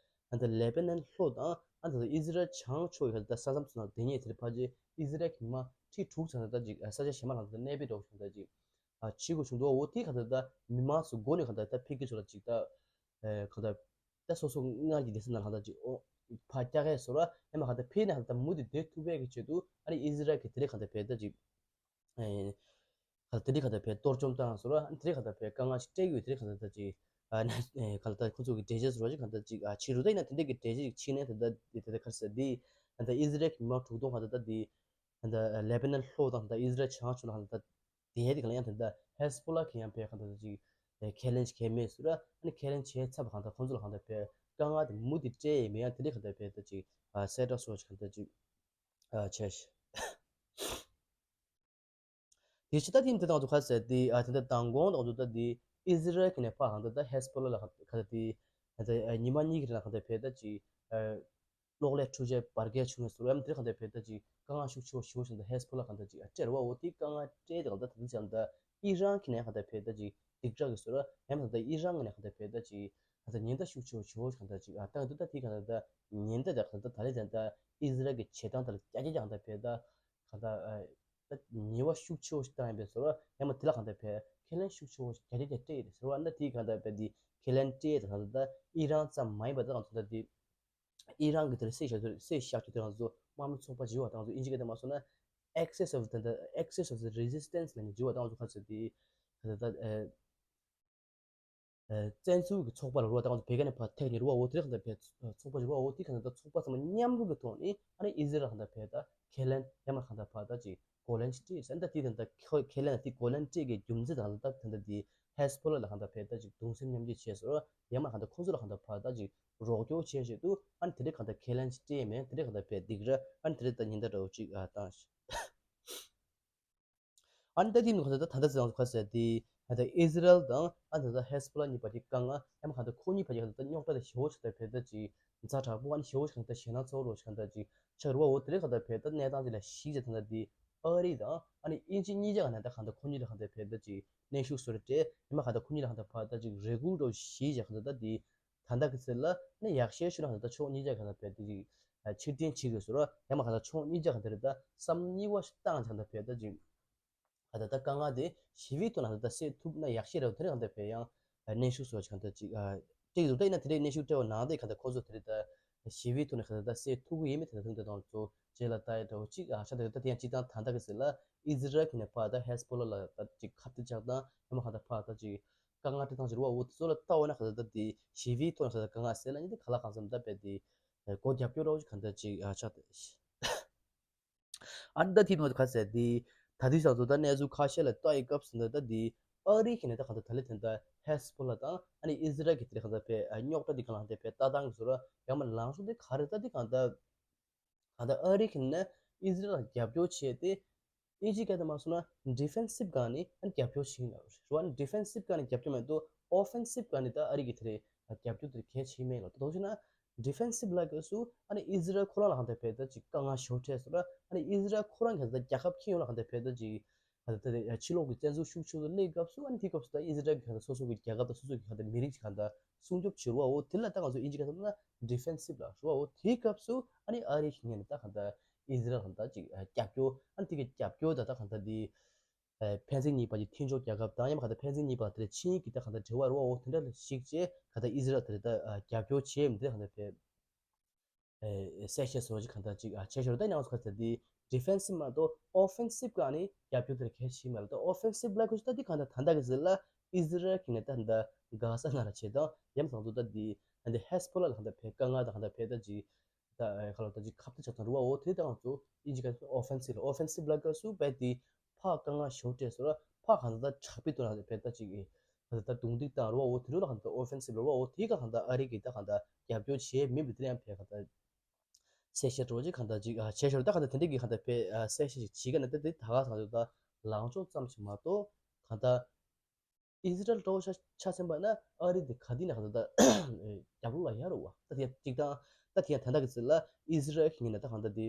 ལྟ་ལེ་བྷ་ནན་ལྷོ་དང་ཨ་ནི་ད་ལྟ་ཨི་ཟི་རལ་བྱང་ཕྱོགས་ཀྱི་ག་ད་ལྟ་ས་མཚམས་སུ་ན་དེ་ཉིད་དེར་ཕལ་ཆེར་ཨི་ཟི་རལ་གྱི་མི་མང་ཁྲི་དྲུག་ཙམ་ད་ལྟ་ཅིག་ས་ཆ་གཞན་མ་ལ་ད་ལྟ་གནས་སྤོས་འདྲ་བོ་ཞིག་ད་ལྟ་ཅིག་ཨ་བྱེད་དགོས་བྱུང་འདུག་འོ་དེ་གང་ལྟར་ད་མི་མང་ཚོ་སྒོ་ནས་གང་ལྟར་ད་ཕ་གི་ཚོ་ལ་ཅིག་ད་ཨེ་གང་ལྟར་ད་སོ་སོ་སྔར་གྱི་སྡེ་ཚན་ནང་གང་ལྟར་ཅིག་ཨོ་ཕར་བཀྱག་གས་སོ་ར། ཨེ་མ་གང་ལྟར་ཕ་ནས་གང་ལྟར་མུ་མཐུད་བསྡད་ཐུབ་པའི་གི་ཆེད་དུ་ཨ་ནི་ཨི་ཟི་རལ་གྱིས་དེ་རིང་གང་ལྟར་བས་ད་ཅིག་ཨེ་གང་ལྟར་དེ་རིང་གང་ལྟར་བས་གཏོར་བཅོམ་བཏང་སོ་ར། ཨ་ནི་དེ་རིང་གང་ལྟར་བས་དཀའ་ངལ་ཞིག་སྤྲད་ཀྱི་ཡོད། དེ་རིང་གང་ལྟར་ད་ཅིག་ཨ་ནི་ཨེ་གང་ལྟར་ཁོ་ཚོ་གི་འགྲེལ་བཤད་སོ་ར་ཅིག་གང་ལྟར་ཅིག་ཨ་ཕྱི་རུ་ད་ཡིན་ན་དེ་འདྲས་ཀྱི་འགྲེལ་བཤད་ཅིག་ཕྱིན་ནས་ད་ལྟ་དེ་ད་ལྟ་ག་རེ་ཟེར་དེ་ད་ལྟ་ཨི་ཟི་རལ་གྱི་མི་མང་དྲུག་སྟོང་གང་ལྟར་ད་དེ་ད་ལྟ་ལེ་བྷ་ནན་ལྷོ་དང་ད་ལྟ་ཨི་ཟི་རལ་བྱང་ཕྱོགས་ལ་གང་ལྟར་དེ་ཡས་དེ་ག་ལ་ཡང་དེ་འདྲ་ཧེ་སི་བྷོ་ལ་གི་ཡང་བས་གང་ལྟར་ཅིག་ཨེ་ཁས་ལེན་ཅིག་གས་མེད་ཟེར་ར། ཨ་ནི་ཁས་ལེན་བྱས་ཚར་བ་གང་ལྟར་ཁོང་ཚོ་ལ་གང་ལྟར་བས་དཀའ་ངལ་དེ་མུ་མཐུད་སྤྲད་ཡས་མེད། ཡང་དེ་འདྲའི་གང་ལྟར་བས་ད་ཅིག་ཨ་གསལ་བསྒྲགས་སོགས་ཅིག་གང་ལྟར་ཅིག་ཨ་བྱས་ཤག་དེ་ཕྱི་ད་ཐེངས་དེ་དང་ཚོ་ག་ཟེར་དེ་ཨ་དེ་འདྲ་མདང་དགོང་དང་ཚོ་ད་དེ་ཨི་ཟི་རལ་གི་ནས་ཕར་གང་ལྟར་ད་ཧེ་སི་བྷོ་ལ་ལ་གང་ལྟར་དེ་ད་ཉི་མ་གཉིས་ཀྱི་རིང་ལ་གང་ལྟར་བས་ད་ཅིག་ཨ། གློག་ཀླད་འཕྲུལ་ཆས་བར་བརྒལ་བྱུང་བའི་ཟུར་ཡམ་དེར་གང་ལྟར་བས་ད་ཅིག་དཀའ་ངལ་ཤུགས་ཆེ་བ་ཞེ་པོ་ཞིག་ད་ཧེ་སི་བྷོ་ལ་གང་ལྟར་ཅིག་ཨ་སྤྲད་རེད་བ། འོ་དེ་དཀའ་ངལ་སྤྲད་དེ་གང་ལྟར་ད་དུང་ཅང་ད་ཨི་རན་གྱི་ནས་གང་ལྟར་བས་ད་ཅིག་སྡིགས་ར་གི་ཟུར་ཡམ་ད་ད་ཨི་རན་གྱི་ནས་གང་ལྟར་བས་ད་ཅིག་ད་ད་ཉེན་བརྡ་ཤུགས་ཆེ་བ་ཞེ་པོ་ཞིག་གང་ལྟར་ཅིག་ཨ་བཏང་འདུག་ད་དེ་གང་ལྟར་ད་ཉེན་བརྡ་དེ་གང་ལྟར་ད་ཨི་ཟི་རལ་གྱི་བྱེད་སྟངས་དེ་ལ་རྒྱ་སྐྱེད་ཀྱང་ད་བས་ད་གང་ལྟར་ཨ་ད་ཉེས་པ་ཤུགས་ཆེ་བ་ཞིག་བཏང་ཡིན་པའི་ཟུར་ཡམ་དེ་ལ་གང་ལྟར་བས་ཁས་ལེན་ཤུགས་ཆེ་བ་ཞིག་རྒྱ་སྐྱེད་ཀྱང་སྤྲད་ཡོད་རེད་ཟེར་བ། ད་དེ་གང་ལྟར་བས་དེ་ཁས་ལེན་སྤྲད་དེ་གང་ལྟར་ད་ཨི་རན་ཙམ་མ་ཡིན་པ་ད་གང་ལྟར་ད་དེ། ཨི་རན་གྱི་དེར་སེ་བཞག་དུས་སེ་བཞག་དུས་དེ་རང་ཚོ་དམག་མི་ཚོགས་པ་བྱེད་པ་དང་ཚོ་ཨིན་ཇི་སྐད་དུ་མ་སོང་ན་Axis of the Axis of the Resistance ལ་ནི་བྱེད་པ་དང་ཚོ་ཁ་ཚོད་དེ་ད་ད་ཨེ་ཨེ་བཙན་འཛུལ་གྱི་ཚོགས་པ་ལ་རུ་བ་དང་ཚོ་བེ་ག་ནས་ཕར་ཐེག་ནས་རུ་བ་འོ་དེ་གང་ལྟར་བས་ཚོགས་པ་བྱེད་རུ་བ་འོ་དེ་གང་ལྟར་ཚོགས་པ་ཚང་མ་མཉམ་རུབ་ཀྱི་ཐོག་ནས་ཨ་ནི་ཨི་ཟི་རལ་གང་ལྟར་བས་ད་ཁས་ལེན་ཡང་མ་གང་ལྟར་ཕར་ད་ཅིག་གོ་ལན་ཅིག་སྤྲད་ཟེར། ད་དེ་ད་ལྟ་ཁོ་ཁས་ལེན་དེ་གོ་ལན་སྤྲད་ཀྱི་རྒྱུ་མཚན་དང་ད་ད་ལྟ་དེ་ཧེ་སི་བྷོ་ལ་ལ་གང་ལྟར་བས་ད་ཅིག་གདུང་སེམས་མཉམ་སྐྱེད་བྱས་སོ་ཡང་མ་གང་ལྟར་ཁོང་ཚོ་ལ་གང་ལྟར་ཕར་ད་ཅིག་རོགས་སྐྱོར་བྱས་བྱས་འདུག་ཨ་ནི་དེ་འདྲའི་གང་ལྟར་ཁས་ལེན་ཅིག་སྤྲད་མེད། དེ་འདྲའི་གང་ལྟར་བས་སྡིགས་ར་ཨ་ནི་དེ་འདྲའི་ད་ཉེན་བརྡ་འདྲ་བོ་ཅིག་ཨ་བཏང་ཞིག་ཨ་ནི་ད་དེ་ནི་གང་ལྟར་ད་ད་ལྟ་ཚེ་རང་ཚོ་ག་ཟེར་དེ་ད་ལྟ་ཨི་ཟི་རལ་དང་ཨ་ནི་ད་ལྟ་ཧེ་སི་བྷོ་ལ་གཉིས་བར་གྱི་དཀའ་ངལ་ཡང་མ་གང་ལྟར་ཁོ་གཉིས་བར་གྱི་གང་ལྟར་རྙོག་དྲ་དེ་ཞེ་པོ་ཅིག་ད་བས་ད་ཅིག་ཛ་དྲག་པོ་ཨ་ནི་ཞེ་པོ་ཞིག་གང་ལྟར་ཞེད་སྣང་ཚ་པོ་རོ་ཞིག་གང་ལྟར་ཅིག་ཆགས་རུ་བ། འོ་དེ་རིང་གང་ལྟར་བས་ད་གནས་སྟངས་དེ་ལ་གཞིགས་བྱས་ད་ལྟ་དེ་ཨ་རི་དང་ཨ་ནི་དབྱིན་ཇི་གཉིས་ཆ་གང་ལྟར་གང་ལྟར་ཁོ་གཉིས་ལ་གང་ལྟར་བས་ད་ཅིག་གནོན་ཤུགས་བཟོ་རེ་སྤྲད་ཡང་མ་གང་ལྟར་ཁོ་གཉིས་ལ་གང་ལྟར་ཕར་ད་ཅིག་རེ་སྐུལ་འདྲ་བོ་གཞིགས་བྱས་གང་ལྟར་ད་དེ་ད་ལྟ་གི་ཚེ་ལ་ནི་ཡག་ཤོས་ཤོས་ན་གང་ལྟར་ཕྱོགས་གཉིས་ཆ་གང་ལྟར་བས་ད་ཅིག་ཕྱིར་འཐེན་བྱེད་དགོས་བཟོ་ར་ཡང་མ་གང་ལྟར་ཕྱོགས་གཉིས་ཆ་གང་ལྟར་ད་བསམ་གཉིས་པ་ཞིག་བཏང་བྱས་གང་ལྟར་བས་ད་ཅིག་ད་ལྟ་དཀའ་ངལ་དེ་ཞི་བའི་ཐོག་ནས་ད་ལྟ་སེལ་ཐུབ་ན་ཡག་ཤོས་རེད། དེ་རིང་གང་ལྟར་བས་ཡང་གནོན་ཤུགས་སོགས་གང་ལྟར་ཅིག་སྤྲད་ཀྱི་འདུག་ད་ཡིན་ན་དེ་རིང་གནོན་ཤུགས་སྤྲད་པ་ནང་དེ་གང་ལྟར་ཁོ་ཚོ་དེ་རིང་ད་ཞི་བའི་ཐོག་ནས་གང་ལྟར་ད་སེལ་ཐུབ་ཀྱི་ཡིན་མིན་དེ་ལྟར་དུང་དེ་དང་ཚོ་རྗེས་ལ་ལྟ་ཡ་འདྲ་བོ་ཅིག་ཨ་ཆ་དེ་ད་དེ་ཡང་སྤྱི་བཏང་ད་ལྟ་གི་ཟེར་ལ་ཨི་ཟི་རལ་གྱི་ནས་ཕར་ད་ཧེ་སི་བྷོ་ལ་ལ་ད་ཅིག་ཁ་གཏད་བཅག་སྟངས་ཡང་མ་གང་ལྟར་ཕར་ད་ཅིག་དཀའ་ངལ་སྤྲད་སྟངས་ཅིག་རེད་བ། འོ་དེ་ཚོ་ལ་ལྟ་འོ་ན་གང་ལྟར་ད་དེ་ཞི་བའི་ཐོག་ནས་གང་ལྟར་དཀའ་ངལ་སེལ་ལ་ནི་དེ་ག་ལ་གང་འཚམ་ད་བས་དེ་སྒོ་རྒྱབ་སྐྱོར་འདྲ་བོ་ཅིག་གང་ལྟར་ཅིག་ཨ་ཆ་དེ། ཨ་ནི་ད་དེ་ནང་དུ་ག་ཟེར་དེ། ད་དུས་སང་ཚོ་ད་གནས་ཚུལ་ཁ་ཤས་ལ་ལྟ་ཡི་སྐབས་སུ་ད་ད་དེ་ཨ་རི་གི་ནས་ད་གང་ལྟར་ད་ལེ་དེ་ད་ཧེ་སི་བྷོ་ལ་དང་ཨ་ནི་ཨི་ཟི་རལ་གི་དེ་གང་ལྟར་བས་རྙོག་དྲ་དེ་གང་ལ་དེ་བས་ལྟ་སྟངས་ཀྱི་བཟོ་ར་ཡང་མ་ལངས་ཤོག་དེ་ག་རེ་ད་དེ་གང་ལྟར་གང་ལྟར་ཨ་རི་གི་ནས་ཨི་ཟི་རལ་ལ་རྒྱབ་སྐྱོར་བྱས་ཏེ་ཨིན་ཇི་སྐད་དུ་མ་སོང་ན་ཌི་ཕེན་སིབ་སྒང་ནས་ཨ་ནི་རྒྱབ་སྐྱོར་བྱེད་ཀྱི་ཡོད་རེད་བ། ཌི་ཕེན་སིབ་སྒང་ནས་རྒྱབ་སྐྱོར་མ་གཏོགས་ཨོ་ཕེན་སིབ་སྒང་ནས་ད་ཨ་རི་གི་དེ་རེད་རྒྱབ་སྐྱོར་དེ་གལ་ཆེ་མེད་ལ་ད་དོ་ཅི་ན། ཌི་ཕེན་སིབ་ལབ་དུས་སུ་ཨ་ནི་ཨི་ཟི་རལ་ཁོ་རང་ལ་གང་ལྟར་བས་ད་ཅིག་དཀའ་ངལ་ཞེ་པོ་འཕྲད་སོང་ར། ཨ་ནི་ཨི་ཟི་རལ་ཁོ་རང་གི་ད་རྒྱལ་ཁབ་ཁྱོན་ཡོངས་ལ་གང་ལྟར་བས་ད་ཅིག་ད་ལྟ་དེ་ཕྱི་ལོགས་ཀྱི་བཙན་འཛུལ་ཤུགས་ཆེ་རུ་སླེབས་སྐབས་སུ་ཨ་ནི་དེའི་སྐབས་སུ་ད་ཨི་ཟི་རལ་གྱི་གང་ལྟར་སོ་སོ་གི་རྒྱལ་ཁབ་དང་སོ་སོ་གི་གང་ལྟར་མི་རིགས་ཀྱི་གང་ལྟར་ སྲུང་སྐྱོབ་བྱེད་རུ་བའོ། དེ་ལ་ད་ང་ཚོ་དབྱིན་ཇི་སྐད་ཐོག་ན་ཌི་ཕེན་སིབ་ལ་རུ་བའོ། དེའི་སྐབས་སུ་ཨ་ནི་ཨ་རི་གི་ངོས་ནས་ད་གང་ལྟར་ཨི་ཟི་རལ་གང་ལྟར་ཅིག་རྒྱབ་སྐྱོར། ཨ་ནི་དེ་གི་རྒྱབ་སྐྱོར་ད་ད་གང་ལྟར་དེ་ཕན་ཚུན་གཉིས་བར་གྱི་མཐུན་ཕྱོགས་རྒྱལ་ཁབ་དང་ཡང་མ་གང་ལྟར་ཕན་ཚུན་གཉིས་བར་དེ་ཆིངས་ཡིག་གི་ད་གང་ལྟར་འབྲེལ་བ་རུ་བའོ། དེ་འདྲ་ལ་གཞིགས་བྱས་གང་ལྟར་ཨི་ཟི་རལ་དེ་ད་རྒྱབ་སྐྱོར་བྱེད་མི་དེ་གང་ལྟར་ཕན། གསལ་བཤད་སོགས་ཀྱི་གང་ལྟར་ཅིག་བྱས་ཤོར། ད་ཡང་སོ་ག་ཟེར་དེ་ཌི་ཕེན་སིབ་མ་གཏོགས་ཨོ་ཕེན་སིབ་ག་ནི་རྒྱབ་སྐྱོར་དེར་གལ་ཆེ་མེད་ལ། ད་ཨོ་ཕེན་སིབ་ལ་ཁོ་ད་དེ་གང་ལྟར་ད་ལྟ་གི་ཟེར་ལ་ཨི་ཟི་རལ་གྱི་ནས་ད་ད་གྷ་ས་ནང་ལ་བྱེད་དང་ཡང་ཚང་ཚོ་ད་དེ་ད་དེ་ཧེ་སི་བྷོ་ལ་ལ་གང་ལྟར་ཕེ་དཀའ་ངལ་དང་གང་ལྟར་ཕེ་ད་ཅིག་ད་ཁ་ལོ་ད་ཅིག་ཁ་བརྡ་ཆགས་ཚང་རུ་བའོ། དེ་དང་ཚོ་ཨིན་ཇི་ག་ཨོ་ཕེན་སིབ་ལ་ཨོ་ཕེན་སིབ་ལ་ག་སུ་བས་དེ་ཕ་དཀའ་ངལ་ཞོ་སྤྲད་སོ་ལ་ཕ་གང་ལྟར་ཆག་པའི་དོན་ལ་ཕེ་ད་ཅིག་ག་ད་རྡུང་རྡེག་དང་རུ་བའོ། དེ་རུ་ལ་གང་ལྟར་ཨོ་ཕེན་སིབ་ལ་རུ་བའོ། དེ་ག་གང་ལྟར་ཨ་རི་གི་ད་གང་ལྟར་རྒྱབ་སྐྱོར་བྱེད་མིན་པའི་དེ་ཡང་ཕེ་གང་ལྟར་གསལ་བཤད་འགྲོ་ཅིག་གང་ལྟར་ཅིག་ཨ་བྱས་ཤོར། ད་གང་ལྟར་དེ་འདྲ་གི་གང་ལྟར་ཕེ་ཨ་གསལ་བཤད་ཅིག་བྱེད་ག་ན་ད་དེ་ད་ག་ཚང་ཚོ་ད་ལངས་ཕྱོགས་ཙམ་ཞིག་མ་གཏོགས་གང་ལྟར་ཨི་ཟི་རལ་འགྲོ་ཆ་ཆ་ཚན་པ་ན་ཨ་རི་དེ་ག་དུས་ན་གང་ལྟར་ད་རྒྱབ་ལོགས་ལ་ཡར་རུ་བ། ད་དེ་ཅིག་དང་ད་དེ་ཡང་ད་ལྟ་གི་ཚེ་ལ་ཨི་ཟི་རལ་གི་ངོས་ནས་ད་གང་ལྟར་དེ་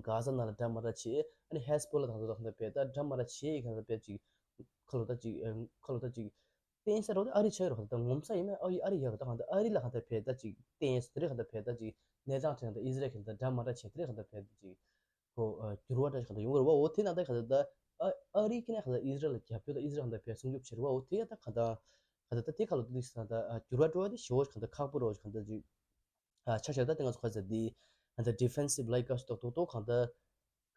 གྷ་ས་ནང་ལ་འདྲ་མ་འདྲ་བྱེད། ཨ་ནི་ཧེ་སི་བྷོ་ལ་དང་དུ་དང་དུ་བས་ད་འདྲ་མ་འདྲ་བྱེད་ཡི་གང་ལྟར་བས་ཅིག་ཁ་ལོ་ད་ཅིག་ཁ་ལོ་ད་ཅིག་བསྟན་ས་རོགས་ཨ་རི་ཆ་ཡོད་རོགས་ད་ངོམ་ས་ཡིན་ན་ཨ་ཡི་ཨ་རི་ཡག་ད་གང་ད་ཨ་རི་ལ་གང་ད་བས་ད་ཅིག་བསྟན་ས་དེ་རེད། གང་ད་བས་ད་ཅིག་གནས་སྟངས་ཁྲིད་ད་ཨི་ཟི་རལ་གང་ད་འདྲ་མ་འདྲ་བྱེད་དེ་རེད། གང་ད་བས་ད་ཅིག་ཁོ་འགྱུར་བ་འདྲ་ཞིག་གང་ད་ཡོང་གི་རེད་བ། འོ་དེ་ན་ད་གང་ད་ད་ཨ་རི་ཁྱེད་ན་གང་ད་ཨི་ཟི་རལ་ལ་རྒྱབ་སྐྱོར་ད་ཨི་ཟི་རལ་གང་ད་བས་སྲུང་སྐྱོབ་བྱེད་རེད་བ། འོ་དེ་ཡ་ད་གང་ད་གང་ད་ད་དེ་ཁ་ལོ་ད་དེ་གང་ད་འགྱུར་བ་འགྲོ་བ་དེ་ཞེ་བོ་གང་ད་ཁག་པོ་རོགས་གང་ད་ཅིག་ཆ་བཞག་ད་དེ་ང་ཚོ་ག་ཚོད་དེ་ཨ་ད་ཌི་ཕེན་སིབ་ལའི་ཀ་ཞིག་ཏོག་ཏོག་ཏོག་གང་ལྟར་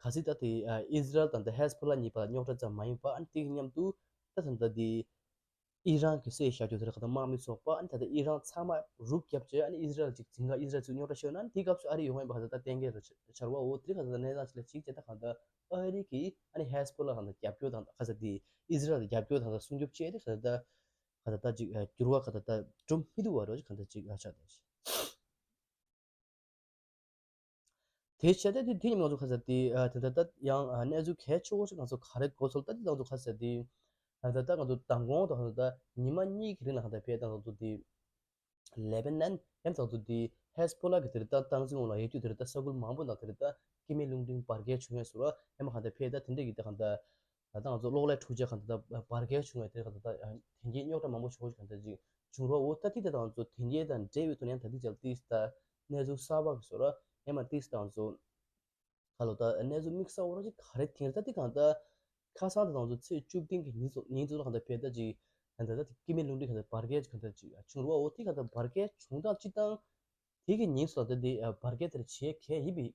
ག་ཚོད་ད་དེ་ཨི་ཟི་རལ་དང་ད་ཧེ་སི་བྷོ་ལ་གཉིས་བར་ལ་རྙོག་དྲ་ཙམ་མ་ཡིན་པ། ཨ་ནི་དེ་གི་མཉམ་དུ་ད་ད་ད་དེ་ཨི་རན་གྱི་སྲིད་བཞག་རྒྱུ་དེ་རེད། གང་ལྟར་དམག་མི་ཚོགས་པ་ཨ་ནི་ད་ད་ཨི་རན་ཚང་མ་རུབ་བརྒྱབ་བྱས་ཨ་ནི་ཨི་ཟི་རལ་ཅིག་འཛིང་ག་ཨི་ཟི་རལ་ཚོས་རྙོག་དྲ་ཤོར་ན་ཨ་ནི་དེ་སྐབས་སུ་ཨ་རི་ཡོང་བ་ཡིན་པ་གང་ལྟར་ད་གཏན་འཁེལ་རེད་ཆར་བ། འོ་དེ་གང་ལྟར་གནས་སྟངས་ཅིག་ལ་གཅིག་བྱས་ད་གང་ལྟར་ཨ་རི་གི་ཨ་ནི་ཧེ་སི་བྷོ་ལ་གང་ལྟར་རྒྱབ་སྐྱོར་དང་ག་ཚོད་དེ་ཨི་ཟི་རལ་རྒྱབ་སྐྱོར་དང་ད་སྲུང་སྐྱོབ་བྱས་ཏེ་གང་ལྟར་ད་ག་ད་ད་ཅིག་འགྱུར་བ་ག་ད་ད་འགྲོ་མི་འདུག་བ་རོ་ཅིག་ག་ད་ཅིག་ཨ་ཆགས་ཏེ། དེ་བྱས་ཏེ་དེ་དེ་ཉིན་ང་ཚོ་ག་ཚོད་དེ་ཨ་དེ་ད་ད་ཡང་ཨ་གནས་ཚུལ་གལ་ཆེ་བོ་ཞིག་ང་ཚོ་ག་རེ་གོ་ཚོད་ད་དེ་ང་ཚོ་ག་ཚོད་དེ་ཨ་ད་ད་ང་ཚོ་མདང་དགོང་དང་ག་ཚོད་ད་ཉི་མ་གཉིས་ཀྱི་རིང་ལ་ག་ད་བས་ད་ང་ཚོ་དེ་ལེ་བྷ་ནན་ཡང་ད་ང་ཚོ་དེ་ཧེ་སི་བྷོ་ལ་གི་དེ་རེད་ད་སྟངས་འཛིན་འོག་ལ་ཡོད་དུས་དེ་རེད་ད་ས་ཁུལ་མང་པོ་ནང་དེ་རེད་ད་སྐྱེ་དམན་རླུང་འཕྲིན་འབར་གས་བྱུང་ཡོད་ཟེར་བ། ཡང་མ་ག་ད་བས་ད་དེ་འདྲ་གི་ད་ག་ད། ད་ལྟ་ང་ཚོ་གློག་ཀླད་འཕྲུལ་ཆས་གང་ལྟར་འབར་གས་བྱུང་བའི་དེ་གང་ལྟར་དེ་རྙོག་དྲ་མང་པོ་བྱུང་བ་གང་ལྟར་ཅིག་བྱུང་རོགས། འོ་ད་ཐིག་དེ་དང་ཚོ་དེ་འདྲའི་དང་འབྲེལ་བའི་ཐོག་ནས་ད་ཐིག་ཅལ་ཏིས་ད་གནས་ཚུལ་གསར་པ་གི་བཟོ་ར་ཡང་མ་ཏིས་དང་ཚོ་ག་ལོ་ད་གནས་ཚུལ་དམིགས་བསལ་འོ་ར་ཅིག་ག་རེ་དེང་ར་ད་ཐིག་གང་ལྟར་ཁ་སང་དེ་དང་ཚོ་ཚེས་བཅུ་བདུན་གི་ཉིན་ཚོ་ཉིན་ཚོ་ལ་གང་ལྟར་བས་ད་ཅིག་གང་ལྟར་ད་དེ་སྐྱེ་དམན་རླུང་འཕྲིན་གང་ལྟར་འབར་གས་གང་ལྟར་ཅིག་བྱུང་རོགས། འོ་ཐིག་གང་ལྟར་འབར་གས་བྱུང་སྟངས་ཅི་དང་དེ་གི་ཉིན་སུ་ལ་ད་དེ་འབར་གས་དེར་བྱེད་མཁན་ཡིན་པའི་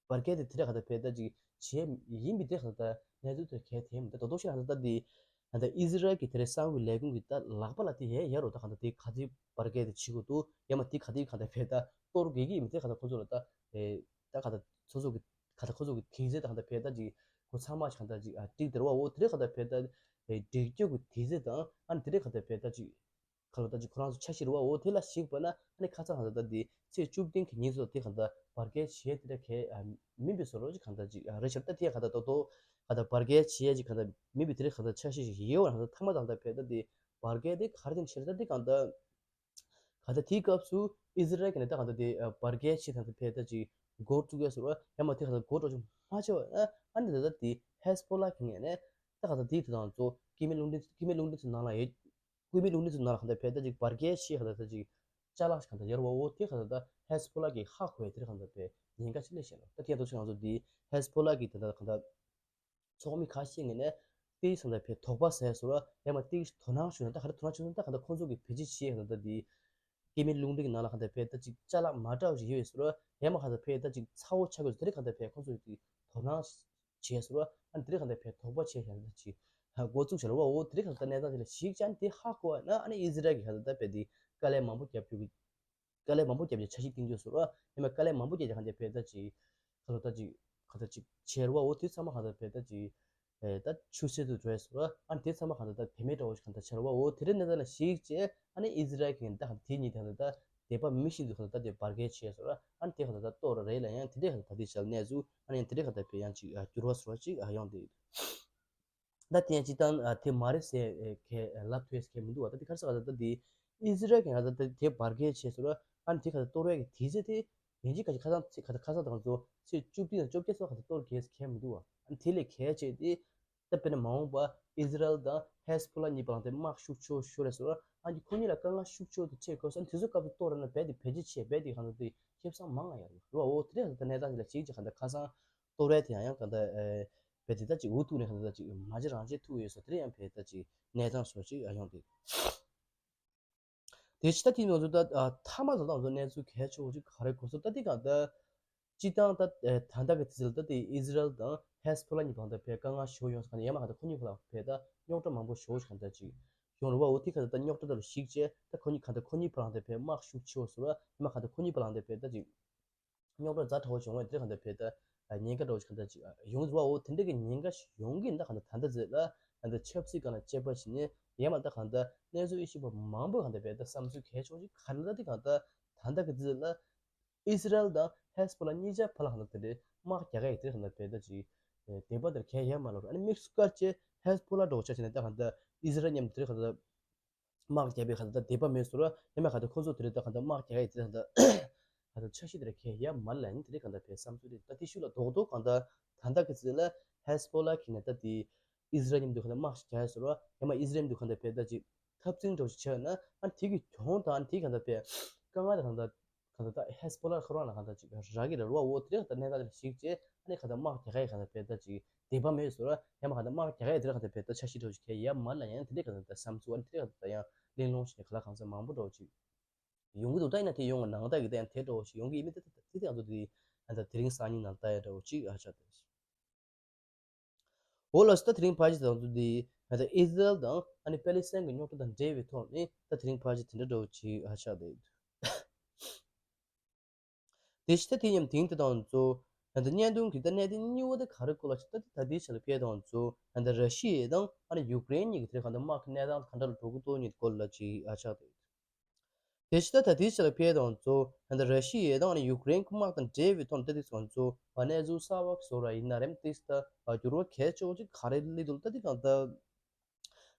བར་བརྒལ་དེ་དེ་རེད་ག་ད་བས་ད་ཅིག་བྱས་ཡིན་པའི་དེ་ག་ད་གནས་ཚུལ་དེ་གལ་དེ་མི་ད་དོ་དོ་ཤེས་ག་ད་ད་དེ་ད་ད་ཨི་ཟི་རལ་གྱི་དེ་རེད་གསང་བའི་ལས་ཁུངས་ཀྱི་ད་ལག་པ་ལ་དེ་ཡས་ཡ་རོ་ད་ག་ད་དེ་ག་དེ་བར་བརྒལ་དེ་བྱེད་དགོས་འདུག་ཡ་མ་དེ་ག་དེ་ག་ད་བས་ད་གཏོར་དགོས་ཀྱི་མི་དེ་ག་ད་ཁོ་ཚོ་ལ་ད་ཨེ་ད་ག་ད་སོ་སོ་གི་ག་ད་ཁོ་ཚོ་གི་དེ་ཚེ་ད་ག་ད་བས་ད་ཅིག་ཁོ་ཚང་མ་ཞིག་ག་ད་ཅིག་ཨ་ཏིག་དེ་ར་བ་འོ་དེ་རེད་ག་ད་བས་ད་ཨེ་འགྲིག་རྒྱུ་གི་དེ་ཚེ་དང་ཨ་ནི་དེ་རེད་ག་ད་བས་ད་ཅིག་ག་ལ་ད་ཅིག་ཁོ་རང་ཚོ་འཆར་གཞི་རེད་བ། འོ་དེ་ལ་གཞིགས་པ་ན་ཨ་ནི་ཁ་སང་ག་ད་ད་དེ་ཚེས་བཅུ་བདུན་གྱི་ཉིན་ཚོ་དེ་ག་ད་བར་བརྒལ་བྱེད་དེ་འདྲ་གལ་མིན་པའི་བཟོ་འདྲ་ཅིག་ག་ད་ཅིག་རེད་ཤག་ད་དེ་ག་ད་ཏོག་ཏོག་ག་ད་བར་བརྒལ་བྱེད་ཅིག་ག་ད་མིན་པའི་དེ་རེད་ག་ད་འཆར་གཞི་ཞིག་ཡོད་བ། ན་ད་ཐ་མ་དང་ད་བས་ད་དེ་བར་བརྒལ་དེ་ག་རེ་དེ་ཤེས་ད་དེ་ག་ད་ག་ད་དེའི་སྐབས་སུ་ཨི་ཟི་རལ་གྱི་ནས་ད་ག་ད་དེ་བར་བརྒལ་བྱེད་ད་ད་བས་ད་ཅིག་འགོ་བཙུགས་ཡ་ཟེར་བ་ཡང་མ་དེ་ག་ད་འགོ་འགྲོ་ཅིག་མ་བྱེད་བ་ཨ་ནི་ད་ད་དེ་ཧེ་སི་བྷོ་ལ་གི་ངོས་ནས་ད་ག་ད་དེ་དེ་དང་ཚོ་སྐྱེ་དམན་རླུང་འཕྲིན་སྐྱེ་དམན་རླུང་འཕྲིན་ཚོ་ནང་ལ་ཡོད། སྐུད་མེད་རླུང་འཕྲིན་ཚོ་ནང་ལ་གང་ལྟར་བས་ད་ཅིག་བར་བརྒལ་ཤེས་གང་ལྟར་ད་ཅིག་ཅ་ལག་ཞིག་གང་ལྟར་ཡོད་རེད་བ། འོ་དེ་གང་ལྟར་ད་ཧེ་སི་བྷོ་ལ་གིས་ཧ་གོ་ཡ་དེ་རེད། གང་ལྟར་བས་ཉེན་ཁ་ཅིག་སླེབས་ཤག་ལ། ད་དེ་ཡང་དུ་ཆུ་ང་ཚོ་འདི་ཧེ་སི་བྷོ་ལ་གིས་ད་ལྟ་གང་ལྟར་ཚོགས་མི་ཁ་ཤས་ངོས་ནས་ཏིག་གང་ལྟར་བས་དོགས་པ་ཟ་ཡ་བཟོ་ར་ཡང་མ་ཏིག་དོ་སྣང་ཞུ་ན་ད་ག་རེ་དོ་སྣང་ཞུ་ན་ད་གང་ལྟར་ཁོང་ཚོ་གིས་བེད་སྤྱོད་བྱེད་ཡ་གང་ལྟར་འདི་སྐྱེ་དམན་རླུང་འཕྲིན་གྱི་ནང་ལ་གང་ལྟར་བས་ད་ཅིག་ཅ་ལག་མ་འདྲ་བ་ཞིག་ཡོད་ཡོད་བཟོ་ར་ཡང་མ་གང་ལྟར་བས་ད་ཅིག་ཚ་བོ་ཆགས་དགོས་བཟོ་དེ་རེད། གང་ལྟར་བས་ཁོང་ཚོ་གིས་དོ་སྣང་བྱས་སོ། ཨ་ནི་དེ་རིང་གང་ལྟར་བས་དོགས་པ་བྱས་ཡང་ཅིག་འགོ་བཙུགས་བྱས་རེད་བ། འོ་དེ་རིང་གང་ལྟར་གནས་སྟངས་དེ་ལ་གཞིགས་ཅན་དེ་ཧ་གོ་བ་ན་ཨ་ནི་ཨི་ཟི་རལ་གྱི་གང་ལྟར་བས་དེ་དཀའ་ལས་མང་པོ་རྒྱབ་རྒྱུ་གི་དཀའ་ལས་མང་པོ་རྒྱབ་ཀྱི་འཆར་གཞི་བཏིང་རྒྱུ་སོ་ར་ཡིན་པ་དཀའ་ལས་མང་པོ་རྒྱབ་ཀྱི་གང་ལྟར་བས་ད་ཅིག་གང་ལྟར་ད་ཅིག་གང་ལྟར་ཅིག་བྱས་རེད་བ། འོ་དེ་ཚང་མ་གང་ལྟར་བས་ད་ཅིག་ད་ཆུ་སེར་དུ་འགྲོ་ཡས་སོ་ར་ཨ་ནི་དེ་ཚང་མ་གང་ལྟར་ད་བེད་མེད་འདྲ་བོ་ཞིག་གང་ལྟར་ཆགས་རེད་བ། འོ་དེ་རིང་གནས་སྟངས་ལ་གཞིགས་བྱས་ཨ་ནི་ཨི་ཟི་རལ་གྱི་ད་གང་ལྟར་དེ་གཉིས་དེ་གང་ལྟར་ད་དད་པ་མི་ཤིན་ཏུ་གང་ལྟར་ད་དེ་བར་བརྒལ་བྱས་སོ་ར་ཨ་ནི་དེ་གང་ལྟར་ད་གཏོར་རེད་ལ་ཡང་དེ་འདྲས་གང་ལྟར་ད་དེ་ཞལ་གནས་ཚུལ་ཨ་ནི་དེ་འདྲས་གང་ལྟར་བས་ཡང་ཅིག་འགྱུར་བ་སོ་ར་ཅིག་ཡོང་དེ། ད་དེ་ཡང་སྤྱི་བཏང་ཨ་དེ་མ་རེད་ཟེར་ཨེ་ཁས་ལབ་ཐུབ་ཡས་ཁས་མི་འདུག་བ། ད་དེ་ག་རེ་ཟེར་ག་ད་ད་དེ་ཨི་ཟི་རལ་གྱི་ང་ད་ད་དེ་བར་བརྒལ་བྱས་སོ་ར་ཨ་ནི་དེ་ག་ད་གཏོར་བའི་གི་དུས་ཚོད་དེ་ཡིན་གཅིག་ག་ཅིག་ཁ་སང་ཚེ་ག་ད་ཁ་སང་དང་ཚོ་ཚེས་བཅུ་བདུན་དང་བཅོ་བརྒྱད་ཚོ་ག་ད་གཏོར་གས་ཁས་མི་འདུག་བ། ཨ་ནི་དེ་ལས་གལ་ཆེ་དེ་ ད་དཔེར་ན་མ་འོངས་པ་ཨི་ཟི་རལ་དང་ཧེ་སི་བྷོ་ལ་གཉིས་བར་དེ་དམག་ཤུགས་ཆེ་བོ་ཤོར་རེད་ཟེར་བ། ཨ་ནི་ཁོ་གཉིས་ལ་དཀའ་ངལ་ཤུགས་ཆེ་བོ་དེ་འཕྲད་དགོས་ས་དེ་ཚོ་སྐབས་སུ་གཏོར་ར་ན་རྦད་དེ་བེད་སྤྱོད་བྱེད་རྦད་དེ་གང་ལྟར་དེ་ཁེ་བཟང་མང་ང་ཡོད་རེད་བ། འོ་དེ་རེད། ད་གནས་སྟངས་དེ་ལ་གཅིག་ཅིག་གང་ལྟར་ཁ་སང་གཏོར་རས་དེ་ཡང་ཡང་གང་ལྟར་བེད་དེ་ད་ཅིག་འུ་ཐུག་ནས་གང་ལྟར་ད་ཅིག་མ་བྱེད་རང་བྱེད་ཐུག་ཡོད་ས་དེ་རེད། ཡང་བེད་ད་ཅིག་གནས་སྟངས་བཟོ་ཅིག་ཨ་ཡོང་དེ། དེ་ཕྱི་ད་དེ་ང་ཚོ་ད་ཨ་མཐའ་མ་ད་ང་ཚོ་གནས་ཚུལ་གལ་ཆེ་བོ་ཅིག་ག་རེ་གོ་སོང་ད་དེ་གང་ལྟར་སྤྱི་བཏང་ད་ཨེ་ད་ལྟ་གི་དུས་ཚོད་ལ་ད་དེ་ཨི་ཟི་རལ་དང་ཧེ་སི་བྷོ་ལ་གཉིས་བར་ད་དཔེ་དཀའ་ངལ་ཞེ་པོ་ཡོང་ས་གང་ལྟར་ཡང་མ་གང་ལྟར་ཁོ་གཉིས་བར་ལ་དཔེ་ད་རྙོག་དྲ་མང་པོ་ཞེ་པོ་ཞིག་གང་ལྟར་ཅིག་ཡོང་རེད་བ། འོ་དེ་གང་ལྟར་ད་རྙོག་དྲ་ད་ལ་གཞིགས་བྱས་ད་ཁོ་གཉིས་གང་ལྟར་ཁོ་གཉིས་བར་ལ་ད་དཔེ་དམག་ཤུགས་ཆེ་བོ་བཟོ་ར་ཡང་མ་གང་ལྟར་ཁོ་གཉིས་བར་ལ་ད་དཔེ་ད་ཅིག་རྙོག་དྲ་ཛ་དྲག་པོ་བྱུང་བས་དེ་གང་ལྟར་དཔེ་ད་ཉེན་ཁ་འདྲ་བོ་ཞིག་གང་ལྟར་ཅིག་ཡོང་གི་འདུག་བ། འོ་དེ་འདྲ་གི་ཉེན་ཁ་ཞིག་ཡོང་གི་ཡིན་ད་གང་ལྟར་ད་ལྟ་ཚེ་ལ་གང་ལྟར་ཆབ་སྲིད་སྒང་ལ་དཔྱད་པ་བྱས་ནས་ཡང་མ་ད་གང་ལྟར་གནས་ཚུལ་དབྱེ་ཞིབ་པ་མང་པོས་གང་ལྟར་དཔེ་ད་བསམ་ཚུལ་གལ་ཆེ་བོ་ཞིག་ག་རེ་ལ་ད་དེ་གང་ལྟར་ད་ལྟ་གི་དུས་ཚོད་ལ་ཨི་ཟི་རལ་དང་ཧེ་སི་བྷོ་ལ་གཉིས་ཆ་བར་ལ་གང་ལྟར་དེ་འདྲའི་དམག་རྒྱག་ག་ཡི་དེ་གང་ལྟར་དཔེ་ད་ཅིག་དེ་བ་དེར་གལ་ཡ་མ་ལོར། ཨ་ནི་དམིགས་སུ་བཀར་བྱས་ཧེ་སི་བྷོ་ལ་འདྲ་བོ་ཆ་བཞག་ན་ད་གང་ལྟར་ཨི་ཟི་རལ་མཉམ་དུ་དེ་གང་ལྟར་དམག་རྒྱག་པའི་གང་ལྟར་དད་པ་མེད་ཟེར་བ། ཡང་མ་གང་ལྟར་ཁོ་ཚོ་དེ་རེད་ད་གང་ལྟར་དམག་རྒྱག་ཡ་དེ་གང་ལྟར་གང་ལྟར་འཆར་གཞི་དེ་རེད་གལ་ཡ་མ་ལ་ཡིན་དེ་རེད་གང་ལྟར་དཔེ་བསམ་ཚུལ་རེད། ད་དེ་ཤུགས་ལ་རྡོག་རྡོག་གང་ལྟར་ད་ལྟ་གི་ཚེ་ལ་ཧེ་སི་བྷོ་ལ་གི་ནས་ད་དེ་ཨི་ཟི་རལ་མཉམ་དུ་གང་ལྟར་དམག་རྒྱག་ཡ་ཟེར་བ། ཡང་མ་ཨི་ཟི་རལ་མཉམ་དུ་གང་ལྟར་དཔེ་ད་ཅིག་འཐབ་འཛིང་འདྲ་བོ་ཞིག་བྱས་ན་ཨ་ནི་དེ་གི་གྱོང་དང་ཨ་ནི་དེ་གང་ལྟར་དཔེ་དཀའ་ངལ་དང་གང་ལྟར་གང་ལྟར་ད་ཧེ་སི་བྷོ་ལ་ཁོ་རང་ལ་གང་ལྟར་ཅིག་རག་གི་རེད་བ། འོ་དེ་རེད་གང་ལྟར་གནས་སྟངས་དེ་ལ་གཞིགས་བྱས་ཨ་ནི་གང་ལྟར་དམག་རྒྱག་ག་ཡི་གང་ལྟར་དཔེ་ད་ཅིག་དད་པ་མེད་ཟེར་བ། ཡང་མ་གང་ལྟར་དམག་རྒྱག་ག་ཡི་དེ་རེད་གང་ལྟར་དཔེ་ད་འཆར་གཞི་འདྲ་བོ་ཞིག་གལ་ཡ་མ་ལ་ཡང་དེ་རེད་གང་ལྟར་ད་བསམ་ཚུལ་ཨ་ནི་དེ་རེད་གང་ལྟར་ད་ཡང་གླེང་སློང་བྱས་ནས་གང་ལ་གང་ཚ་མང་པོ་འདྲ་བོ་ཅིག་ཡོང་གི་འདུག་ད་ཡིན་ན་དེ་ཡོང་བ་ནང་ལྟ་གི་ད་ཡང་དེ་འདྲ་བོ་ཞིག་ཡོང་གི་ཡིན་མིན་དེ་དེ་དེ་ང་ཚོ་དེ་ཨ་ད་དེ་རིང་སང་ཉིན་ནང་ལྟ་ཡ་འདྲ་བོ་ཅིག་ཨ་ཆགས་འདུག་འོ་ལགས་སོ། ད་དེ་རིང་ཕལ་ཆེར་ང་ཚོ་འདི་ད་ཨི་ཟི་རལ་དང་ཨ་ནི་པེ་ལི་སི་ཐན་གྱི་རྙོག་དྲ་དང་འབྲེལ་བའི་ཐོག་ནས་ད་དེ་རིང་ཕལ་ཆེར་དེ་འདྲ་འདྲ་བོ་ཅིག་ཨ་ཆགས་བསྡད་ཡོད། དེ་བཞིན་ད་དེ་མཉམ་དེང་དེ་དང་ཚོ་ད་བརྙན་ཐུང་གི་ད་གནད་དོན་གཉིས་པ་དེ་ག་རེ་སྐོར་ལ་ཞིག་ད་ད་ལྟའི་ཆ་ལ་ཕེབས་དང་ཚོ་ད་ར་ཤི་ཡ་དང་ཨ་ནི་ཡུཀ་རེན་གཉིས་ཀྱི་དེ་ག་ད་དམག་གི་གནས་སྟངས་ག་འདྲ་ལ་འགྲོ་གི་འདུག་གཉིས་སྐོར་ལ་ཅིག་ཨ་ཆགས་བསྡད་ཡོད། དེ་ཕྱི་ད་ད་ལྟའི་ཆ་ལ་ཕེབས་དང་ཚོ་ད་ལྟ་ར་ཤི་ཡས་དང་ཡུཀ་རེན་གྱི་དམག་དང་འབྲེལ་བའི་ཐོག་ནས་ད་ལྟའི་ཚོ་ཚོ་གནས་ཚུལ་གསར་བ་བཟོ་ར་ཡིན་ན་རེམ་ཏིས་ད་འགྱུར་བ་གལ་ཆེ་བོ་ཅིག་ག་རེ་སླེབས་འདུག་ད་ལྟའི་གང་ལྟར་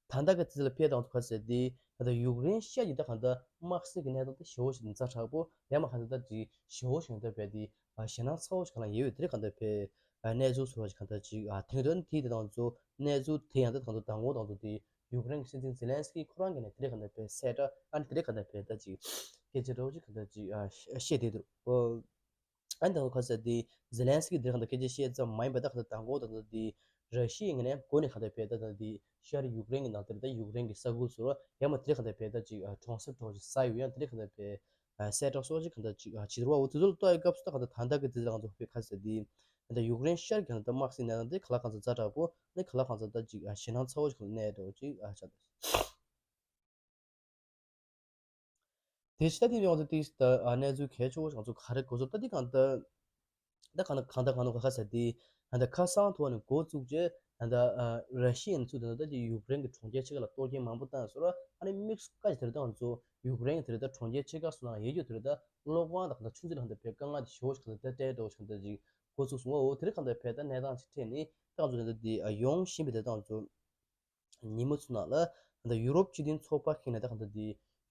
ད་ལྟ་གི་ཚེ་ལ་ཕེབས་དང་ཚོ་ག་ཟེར་དེ་ད་ལྟ་ཡུཀ་རེན་ཤར་གྱི་ད་གང་ལྟར་དམག་སྲིད་ཀྱི་གནས་སྟངས་ད་ཞེ་བོ་ཞིག་ཛ་དྲག་པོ་ཡང་མ་གང་ལྟར་ད་ཅིག་ཞེ་བོ་ཞིག་ད་བས་དེ་ཞེད་སྣང་ཚ་བོ་ཞིག་གང་ལ་ཡོད་དེ་གང་ལྟར་བས་གནས་ཚུལ་བཟོ་བ་ཞིག་གང་ལྟར་ཅིག་དེང་དོན་དེ་དེ་དང་ཚོ་གནས་ཚུལ་དེ་ཡང་ད་དང་ཚོ་དང་པོ་དང་ཚོ་དེ། ཡུཀ་རེན་གྱི་སྲིད་འཛིན་ཛེ་ལན་སི་ཀི་ཁོ་རང་གིས་ནས་དེ་རིང་ག་འདྲ་བའི་གསལ་བསྒྲགས་ཨ་ནི་དེ་རིང་ག་འདྲ་བའི་ད་ཅིག་སྐད་ཆ་འདྲ་བོ་ཅིག་ག་འདྲ་ཅིག་ཨ་བཤད་བསྡད་འདུག་ཨ་ནི་ད་ཁ་ས་དེ་ཛེ་ལན་སི་ཀི་དེ་རིང་ག་འདྲ་སྐད་ཆ་བཤད་ཙམ་མ་ཡིན་པ་ད་ག་འདྲ་དང་པོ་ད་ད་དེ་ར་ཤི་ཡའི་ངོས་ནས་འགོ་ནས་ག་འདྲ་བའི་ད་ད་དེ་ཤར་ཡུཀ་རེན་གྱི་ནང་དེར་ད་ཡུཀ་རེན་གྱི་ས་ཁུལ་ཟུར་ཡང་མ་དེ་རིང་ག་འདྲ་བའི་ད་ཅིག་གྲོང་གསེབ་འདྲ་བོ་ཅིག་ཟ་ཡོད་ཡང་དེ་རིང་ག་འདྲ་བའི་གསལ་བསྒྲགས་སོགས་ཅིག་ག་འདྲ་ཅིག་བྱེད་འདུག་བ། འོ་དེ་ཚོ་ལ་ལྟོས་ཡའི་སྐབས་སུ་ད་ག་འདྲ་ད་ལྟ་གི་དེ་རིང་ང་ཚོ་བོད་ཁ་ས་དེ། ད་ཡུཀ་རེན་ཤར་གྱི་ད་དམག་སྲིད་གནས་སྟངས་དེ་ག་ལ་གང་ཚ་ཛ་དྲག་པོ་ནི་ག་ལ་གང་ཚ་ད་ཅིག་ཞེད་སྣང་ཚ་བོ་ཞིག་གནས་འདྲ་བོ་ཅིག་ཆགས་འདུག་དེ་ཕྱི་ད་དེ་ཡོང་ཚེ་ཏིས་ད་གནས་ཚུལ་གལ་ཆེ་བོ་ཞིག་ང་ཚོ་ག་རེ་གོ་ཚོད་ད་དེ་གང་ད་ད་གང་ད་གང་ད་གང་ད་ག་ཁ་ས་དེ་ད་ཁ་སང་ཐོག་ནས་འགོ་བཙུགས་རྗེས་ད་ར་ཤི་ཡན་ཚུ་ད་ད་ཅིག་ཡུཀ་རེན་གྱི་གྲོང་ཁྱེར་ཆེ་ཁག་ལ་གཏོར་སྐྱོན་མང་པོ་བཏང་སོང་ར། ཨ་ནི་དམིགས་སུ་བཀར་ཞིག་དེར་ད་ང་ཚོ་ཡུཀ་རེན་གྱི་དེར་ད་གྲོང་ཁྱེར་ཆེ་ཁག་སོང་ན་ཡོད་རྒྱུ་དེར་ད་གློག་ཁང་དང་གང་ད་ཆུ་མཛོད་ལ་གང་ད་བས་དཀའ་ངལ་དེ་ཞེ་བོ་ཞིག་གང་ད་སྤྲད་འགྲོ་ཞིག་གང་ད་ཅིག་འགོ་ཚུགས་སོང་བ། འོ་དེ་རིང་གང་ལྟར་བས་ད་གནས་སྟངས་ཅིག་འཕྲད་ནས་ད་ང་ཚོ་ད་ལྟ་འདི་ཡོང་བཞིན་པའི་ད་ང་ཚོ་ཉིན་མོ་ཚོ་ནང་ལ་ད་ལྟ་ཡུ་རོབ་སྤྱི་མཐུན་ཚོགས་པ་ཁེངས་ནས་ད་གང་ལྟར་འདི་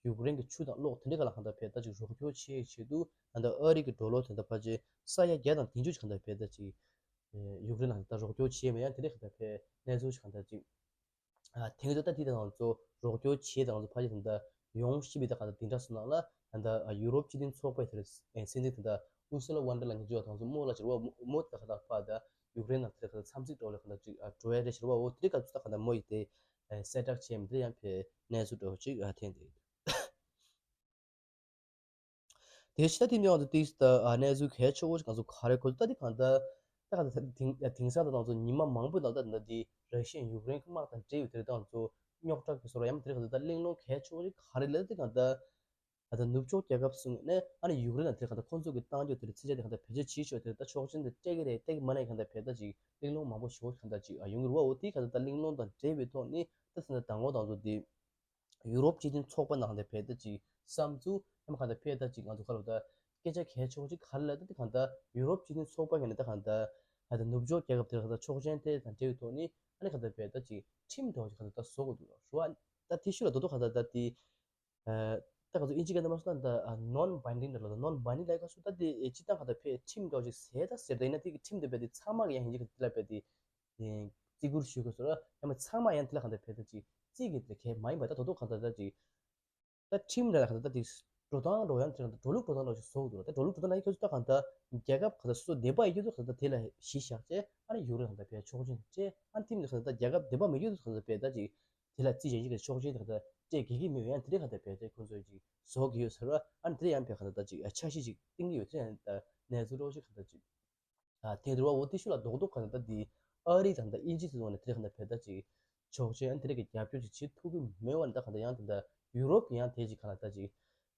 ཡུཀ་རེན་གྱི་ཆུ་དང་གློག་དེ་འདྲའི་སྒང་ལ་གང་ལྟར་བས་ད་ཅིག་རོགས་སྐྱོར་བྱེད་ཆེད་དུ་ད་ལྟ་ཨ་རི་གི་ཌོ་ལར་དེ་འདྲ་ཕལ་ཆེར་ས་ཡ་བརྒྱ་དང་བདུན་ཅུ་ཅིག་གང་ལྟར་བས་ད་ཅིག་ཡུཀ་རེན་ལ་ད་རོགས་སྐྱོར་བྱེད་མེད་ཡང་དེ་འདྲའི་གང་ལྟར་བས་གནས་ཚུལ་ཞིག་གང་ལྟར་ཅིག་ཨ་དེང་དུས་ད་དེ་དང་ཚོ་རོགས་སྐྱོར་བྱེད་དང་ཚོ་ཕ་གི་དང་ད་ཡོང་ཤི་བི་ད་ག་ད་དེ་འདྲ་སོང་ན་ལ་ད་ད་ཡུ་རོབ་སྤྱི་མཐུན་ཚོགས་པའི་དེར་སྲིད་འཛིན་དེ་ད་ཨུ་སུ་ལ་ཝན་ཏེར་ལ་ཉི་ཅོ་དང་ཚོ་མོ་ལ་ཅིར་བ་མོ་ད་ག་ད་ཕ་ད་ཡུཀ་རེན་ནང་དེ་ག་ད་འཚམས་གཟིགས་འགྲོ་ལ་ག་ད་ཅིག་འགྲོ་ཡ་རེ་ཞིར་བ། འོ་དེ་ག་ཚོད་ད་ག་ད་མོ་ཡི་དེ་གསལ་བསྒྲགས་བྱས་མི་དེ་ཡང་ཕེ་གནས་ཚུལ་འགྲོ་ཅིག་འཐེན་དེ། དེ་ཕྱི་ད་དེ་ནས་ང་ཚོ་ཏིས་ད་གནས་ཚུལ་གལ་ཆེ་བོ་ཞིག་ང་ཚོ་ག་རེ་གོ་ད་དེ་གང་ལྟར་ད་གང་ལྟར་དེང་དེང་སང་ད་ང་ཚོ་ཉི་མ་མང་པོའི་ནང་ད་ད་དེ་ར་ཤི་ཡ་ཡུཀ་རེན་གྱི་དམག་དང་འབྲེལ་བའི་དེ་རིང་ད་ང་ཚོ་རྙོག་དྲ་གི་བཟོ་འདྲ་ཡང་མ་དེ་རིང་གང་ལྟར་ད་གླེང་སློང་གལ་ཆེ་བོ་ཞིག་ག་རེ་ལབ་དེ་གང་ལྟར་ད་ད་ནུབ་ཕྱོགས་རྒྱལ་ཁབ་གསུམ་ནས་ཨ་ནི་ཡུཀ་རེན་ལ་དེ་གང་ལྟར་ཁོང་ཚོ་གི་བཏང་རྒྱུ་དེ་རིང་ཚིག་ཆ་དེ་གང་ལྟར་བེད་སྤྱོད་བྱེད་ཤོག་དེ་ད་ཆོག་མཆན་དེ་སྤྲད་གི་རེད་སྤྲད་གི་མ་རེད་གང་ལྟར་བས་ད་ཅིག་གླེང་སློང་མང་པོ་ཞིག་གང་ལྟར་ཅིག་ཡོང་གི་རེད་བ། འོ་དེ་གང་ལྟར་ད་གླེང་སློང་དང་འབྲེལ་བའི་ཐོག་ནས་ད་ད་ད་དང་པོ་དང་ཚོ་དེ། ཡུ་རོབ་སྤྱི་མཐུན་ཚོགས་པ་ནང་དེ་བས་ད་ཅིག་བསམ་ཚུལ་ཡང་མ་གང་ལྟར་བས་ད་ཅིག་ང་ཚོ་ག་ལ་ད་སྐད་ཆ་གལ་ཆེ་བོ་ཅིག་ག་རེ་ལབ་ད་དེ་གང་ལྟར་ཡུ་རོབ་སྤྱི་མཐུན་ཚོགས་པ་ངོས་ནས་ད་གང་ལྟར་ད་ལྟ་ནུབ་ཕྱོགས་རྒྱལ་ཁབ་དེ་གང་ལྟར་ཆོག་མཆན་དེ་དང་འབྲེལ་བའི་ཐོག་ནས་ཨ་ནི་གང་ལྟར་བས་ད་ཅིག་ཁྲིམས་འདྲ་བོ་ཅིག་གང་ལྟར་ད་བཟོ་དགོས་འདུག་ར་ཞུ་བ། ད་དེ་ཤུ་ལ་རྡོག་རྡོག་གང་ལྟར་ད་དེ་ད་གང་ཚོ་ཨིན་ཇི་སྐད་ནང་མ་སོང་ན་ད་non binding་འདྲ་ལ་ད་non binding་ལབ་ག་སུ་ད་དེ་སྤྱི་བཏང་གང་ལྟར་བས་ཁྲིམས་འདྲ་བོ་ཅིག་ཟེར་ད་ཟེར་ད་ཡིན་ན་དེ་གི་ཁྲིམས་དེ་བས་དེ་ཚང་མ་གི་ཡང་ཡིན་གྱི་གང་ལྟར་བས་དེ། བརྩི་བཀུར་ཞུ་དགོས་སོ་ར། ཡང་མ་ཚང་མ་ཡང་དེ་ལ་གང་ལྟར་བེད་ད་ཅིག་རྩིས་ཀྱི་དེ་གལ་མ་ཡིན་པ་ད་དོ་དོ་གང་ལྟར་ད་ཅིག་ད་ཁྲིམས་ར་ལ་གང་ལྟར་ད་ཅིག་འགྲོ་སྟངས་འགྲོ་ཡང་དེ་གང་ལྟར་འགྲོ་ལུགས་འགྲོ་སྟངས་ལ་ཅིག་བཟོ་དགོས་འདུག་ད་འགྲོ་ལུགས་འགྲོ་སྟངས་ལ་ཁྱོད་ཚོ་ད་གང་ལྟར་རྒྱལ་ཁབ་གང་ལྟར་སོ་སོ་བདེན་པ་ཡིན་རྒྱུ་དུ་གང་ལྟར་དེ་ལ་གཞི་བཞག་བྱས་ཨ་ནི་ཡུ་རོབ་གང་ལྟར་བེད་ཆོག་མཆན་སྤྲད་ཨ་ནི་ཐིམ་ནི་གང་ལྟར་རྒྱལ་ཁབ་བདེན་པ་མི་རྒྱུ་དུ་གང་ལྟར་བེད་ད་ཅིག་དེ་ལ་རྩིས་གཞན་ཞིག་གི་ཆོག་མཆན་དེ་གང་ལྟར་སྤྲད་དགོས་ཀྱི་མེད་ཡང་དེ་རིང་གང་ལྟར་བེད་དེ་ཁོང་ཚོས་ཅིག་བཟོ་གི་ཡོད་ཟེར་བ་ཨ་ནི་དེ་ཡང་བེད་གང་ལྟར་ད་ཅིག་འཆར་གཞི་ཅིག་བཏིང་གི་ཡོད་དེ་ཡང་གནས་ཚུལ་རོགས་ཅིག་གང་ལྟར་ཅིག་ཨ་དེ་རུ་བ་འོ་དེ་ཤུ་ལ་རྡོག་རྡོག་གང་ལྟར་འདི་ཨ་རི་དང་ད་དབྱིན་ཇི་ཚོ་ནས་དེ་གང་ལྟར་བེད་ད་ཅིག་ཆོག་མཆན་ཨ་ནི་དེ་རིགས་ཀྱི་རྒྱབ་སྐྱོར་ཅིག་བྱེད་ཐུབ་ཀྱི་མེད་བ་ནི་ད་གང་ལྟར་ཡང་དེ་འདྲ་ཡུ་རོབ་ཀྱི་ཡང་དེ་ཅིག་གང་ལ་ད་ཅིག་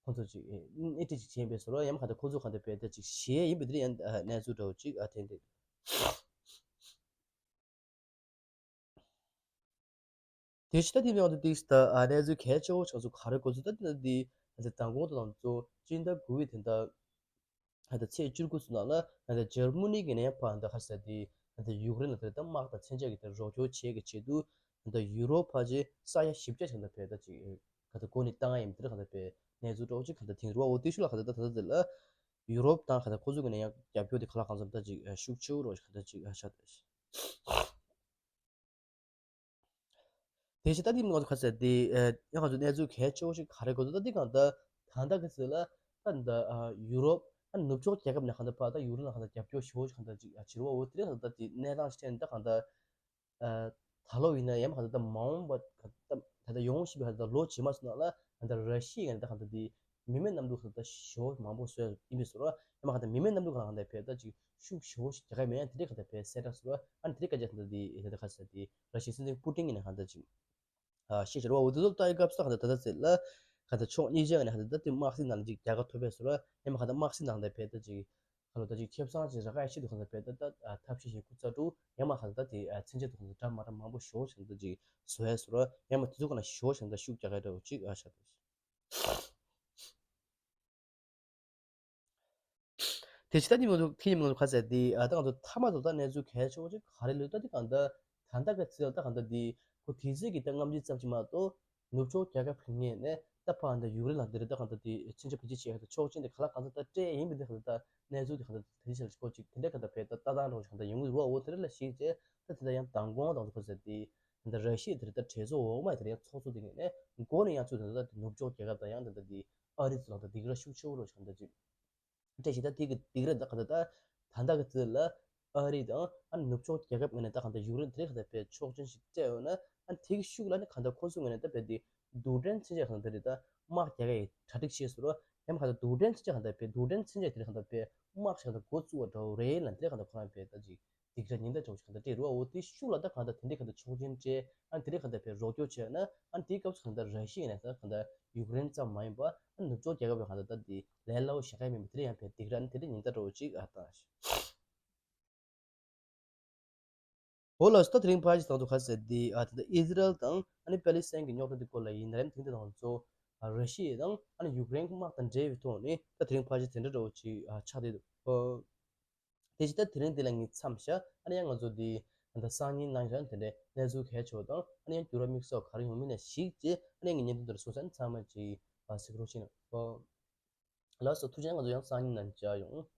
ཁོང་ཚོ་ཅིག་སྣེ་ཁྲིད་ཅིག་བྱས་པའི་བཟོ་ལ་ཡང་གང་ལྟར་ཁོང་ཚོ་གང་ལྟར་བེད་ད་ཅིག་གཞས་ཡིན་པའི་དེ་ཡང་གནས་ཚུལ་འདྲ་བོ་ཅིག་ཨ་དེ་འདྲ། དེ་ཕྱི་ད་དེ་མིང་དུ་ཏིག་ད་ཨ་གནས་ཚུལ་གལ་ཆེ་བོ་ཆགས་ཚུལ་ག་རེ་གོ་ཚུལ་ད་དེ་ད་དེ་ད་དེ་མདང་དགོང་དུ་ལམ་གཙོ་སྤྱི་ཟླ་དགུ་བའི་དེ་ད་ད་ད་ཚེས་བཅུ་དགུ་ཚུ་ནང་ལ་ད་ད་འཇར་མ་ནི་གི་ནས་ཕར་ད་ག་ས་དེ་ད་ད་ཡུཀ་རེན་ལ་དེ་ད་དམག་དང་མཚོན་ཆ་གི་དེ་རོགས་སྐྱོར་བྱེད་ཀྱི་ཆེད་དུ་ད་ད་ཡུ་རོབ་ཕར་ཆེ་ས་ཡ་བཞི་བརྒྱ་ཆགས་ད་བེད་ད་ཅིག་ག་ད་གོ་ནི་བཏང་ཡིན་དེ་ག་ད་བེད་གནས་ཚུལ་འདྲ་བོ་ཅིག་ག་ད་དེང་རུ་བ་འོ་དེ་ཤུ་ལ་ག་ད་ད་ད་ད་དེ་ལ་ཡུ་རོབ་དང་ག་ད་ཁོ་ཚོ་གི་ནས་ཡང་རྒྱབ་སྐྱོར་དེ་ག་ལ་གང་འཚམ་ད་ཅིག་ཤུགས་ཆེ་བོ་རོགས་ཤིག་ག་ད་ཅིག་ཆགས་ད། དེ་བཞིན་ད་དེ་མིན་ང་ཚོ་ཁ་ཟེར་དེ་ཡང་ང་ཚོ་གནས་ཚུལ་གལ་ཆེ་བོ་ཞིག་ག་རེ་གོ་འདུག་ད་དེ་གང་ལྟར་ད་ལྟ་གི་ཚོད་ལ་ད་ད་ཡུ་རོབ་ཨ་ནུབ་ཕྱོགས་རྒྱལ་ཁབ་ནས་གང་ལྟར་ཕར་ད་ཡུ་རོབ་ནང་གང་ལྟར་རྒྱབ་སྐྱོར་ཞེ་བོ་ཞིག་གང་ལྟར་ཅིག་བྱེད་རོགས་འོ་དེ་རེད། གང་ལྟར་དེ་གནས་སྟངས་ཤིག་ད་གང་ལྟར་ད་ལོ་ཡིན་ན་ཡང་གང་ལྟར་ད་མ་འོངས་པ་ད་ད་ཡོང་བཞིན་པའི་གང་ལྟར་ལོ་རྗེས་མ་ཚོ་ནང་ལ་གང་ལྟར་ར་ཤི་ཡ་གང་ལྟར་གང་ལྟར་དེ། མི་མེད་གནམ་གྲུ་ཁག་ད་ཞོ་མང་པོ་བཟོས་ཡིན་པའི་བཟོ་ར་ཡང་མ་གང་ལྟར་མི་མེད་གནམ་གྲུ་ཁག་གང་ལྟར་བས་ད་ཅིག་ཤུགས་ཞོ་ཞིག་རྒྱག་གི་མེད་ཡང་དེ་འདྲའི་གང་ལྟར་བས་གསལ་བསྒྲགས་བཟོ་ར་ཨ་ནི་དེ་འདྲའི་སྐད་ཆ་ད་དེ་ད་ད་ཁ་ས་དེ་ར་ཤི་སྲིད་འཛིན་པུ་ཏིན་གྱིས་ནས་གང་ལྟར་ཅིག་ཨ་ཤེས་བྱ་ར་བ་འུ་ཚོ་ལྟ་ཡི་སྐབས་སུ་གང་ལྟར་ད་ད་ཚེ་ལ་གང་ལྟར་ཕྱོགས་གཉིས་ཆ་ནས་གང་ལྟར་ད་དེ་དམག་སྲིད་ནང་ལ་ཅིག་རྒྱལ་ཁ་ཐོབ་པའི་བཟོ་ར་ཡང་མ་གང་ལྟར་དམག་སྲིད་ནང་ལ་བས་ད་ཅིག་གང་ལྟར་ད་ཅིག་ཁེ་བཟང་ཅིག་རག་ག་ཡ་ཤི་དུ་གང་ལྟར་བས་ད་ད་ཐབས་ཤེས་ཤིག་ཁུ་ཚ་དྲུག་ཡང་མ་གང་ལྟར་ད་དེ་མཚོན་ཆ་དུ་གང་ལྟར་འདྲ་མ་འདྲ་མང་པོ་ཞོ་ཞིག་གང་ལྟར་ཅིག་བཟོ་ཡ་བཟོ་ར་ཡང་མ་དེ་ཚོ་གང་ལ་ཞོ་ཞིག་གང་ལྟར་ཤུགས་རྒྱག་ག་འདྲ་བོ་ཅིག་ཨ་ཤ་དུ། དེ་ཕྱི་ད་ནི་མ་གཏོགས་ཁྱེད་ཉིད་མ་གཏོགས་ཁ་ཟེར་དེ་ཨ་ད་ང་ཚོ་མཐའ་མ་དུ་ད་གནས་ཚུལ་གལ་ཆེ་བོ་ཅིག་ག་རེ་ལོས་ད་དེ་གང་ད་ད་ལྟ་གི་ཚེ་ད་གང་ད་དེ་ཁོ་དེ་ཚོད་ཀྱི་ད་རྔམ་བརྗིད་ཙམ་ཅིག་མ་གཏོགས་ནུབ་ཕྱོགས་རྒྱལ་ཁབ་ཁག་ངེས་ནས་ད་ཕ་གང་ད་ཡུཀ་རེན་ལ་དེ་རེད་ད་གང་ད་དེ་ཕྱིན་ཆད་བེད་སྤྱོད་བྱེད་ཡག་ད་ཆོག་མཆན་དེ་ག་ལ་གང་ད་ད་སྤྲད་ཡིན་པའི་དེ་གང་ད་ད་གནས་ཚུལ་དེ་གང་ད་དེ་ཆ་ལ་ཁོ་ཅིག་དེ་འདྲ་གང་ད་བས་ད་ལྟ་སྟངས་རོགས་གང་ད་ཡོང་གི་རུ་བ་འོ་དེ་རེད་ལ་ཞིག་བྱས་ད་དེ་ད་ཡང་མདང་དགོང་དང་ཁ་ཟེར་དེ་གང་ད་ར་ཤི་ཡ་དེ་རེད་ད་གྲོས་ཚོགས་འོག་མ་དེ་རེད་ཡང་ཚོགས་གཙོ་དེ་ངེས་ནས་མགོ་ནས་ཡང་ཚུལ་དེ་ད་ད་ནུབ་ཕྱོགས་རྒྱལ་ཁབ་ད་ཡང་ད་ད་དེ་ཨ་རི་ཚོ་ལ་ད་སྡིགས་ར་ཤུགས་ཆེ་བོ་རོགས་གང་ད་ཅིག་སྐད་ཆ་ད་དེ་གི་སྡིགས་ར་ད་ག་ད་ད་ད་ད་གི་ཚེ་ལ་ཨ་རི་དང་ཨ་ནི་ནུབ་ཕྱོགས་རྒྱལ་ཁབ་ངོས་ནས་ད་ག་ད་ཡུཀ་རེན་དེ་རིགས་ག་ད་བས་ཆོག་མཆན་ཞིག་སྤྲད་ཡོད་ན་ཨ་ནི་དེ་གི་ཤུགས་ལ་ནི་ག་ད་ཁོ་ཚོ་ངོས་ནས་ད་བས་དེ་རྡུལ་ཕྲན་མཚོན་ཆ་ག་ད་དེ་རེད་ད་དམག་རྒྱག་གི་གྲ་སྒྲིག་བྱས་སོ་རོ་ཡང་ག་ད་རྡུལ་ཕྲན་མཚོན་ཆ་ག་ད་བས་རྡུལ་ཕྲན་མཚོན་ཆ་དེ་རིགས་ག་ད་བས་དམག་ཞིག་ག་ད་འགོ་བཙུགས་པ་འདྲ་བོ་རེད་ལ་དེ་རིགས་ག་ད་ཁོ་རང་བས་ད་ཅིག་སྡིགས་ར་ཉེན་བརྡ་འཇོག་ཆོག་ད་སྤྲད་རུ་བ་འོ་དེ་ཤུགས་ལ་ད་གང་ལྟར་དེ་འདྲའི་གང་ལྟར་ཆོག་མཆན་སྤྲད་ཨ་ནི་དེ་འདྲའི་གང་ལྟར་བས་རོགས་སྐྱོར་བྱས་ན་ཨ་ནི་དེའི་སྐབས་སུ་གང་ལྟར་ར་ཤི་ཡ་ནས་ད་གང་ལྟར་ཡུཀ་རེན་ཙམ་མ་ཡིན་པ་ཨ་ནི་ནུབ་ཕྱོགས་རྒྱལ་ཁབ་ཀྱི་གང་ལྟར་ད་དེ་ལས་སླ་བོ་བཞག་ག་མིན་པ་དེ་འདྲ་ཡང་བས་སྡིགས་ར་ཨ་ནི་དེ་འདྲའི་ཉེན་བརྡ་འདྲ་བོ་ཅིག་ཨ་ད་ཤི། འོ་ལགས་སོ་ད་དེ་རིང་ཕར་ཅིག་དང་དུ་ཁ་ཟེར་དེ་ཨ་ད་ད་ཨི་ཟི་རལ་དང་ཨ་ནི་པེ་ལི་སི་ཐན་གྱི་རྙོག་དྲ་དེ་སྐོར་ལ་ཡིན་ན་རེམ་དེང་དེ་དང་ཚོ་ར་ཤི་ཡ་དང་ཨ་ནི་ཡུཀ་རེན་དམག་དང་འབྲེལ་བའི་ཐོག་ནས་ད་དེ་རིང་ཕར་ཅིག་དེ་འདྲ་འདྲ་བོ་ཅིག་ཨ་ཆགས་བསྡད་འདུག་དེ་བཞིན་ད་དེ་རིང་འདི་ལ་ངས་མཚམས་བཞག་ཨ་ནི་ཡང་ང་ཚོ་འདི་ད་སང་ཉིན་ནང་ཡང་དེ་འདྲའི་གནས་ཚུལ་གལ་ཆེ་བ་དང་ཨ་ནི་ཡང་འགྱུར་བ་དམིགས་བསལ་ག་རེ་ཡོང་མིན་ལ་གཞིགས་རྗེས་ཨ་ནི་ངས་བརྙན་ཐུང་འདི་ལ་གསུང་ས་ཚང་མ་ཅིག་གཟིགས་རོགས་བྱེད་གནང་། ལགས་སོ་ཐུགས་རྗེ་ཆེ། ང་ཚོ་ཡང་སང་ཉིན་ནང་མཇལ་ཡོང་།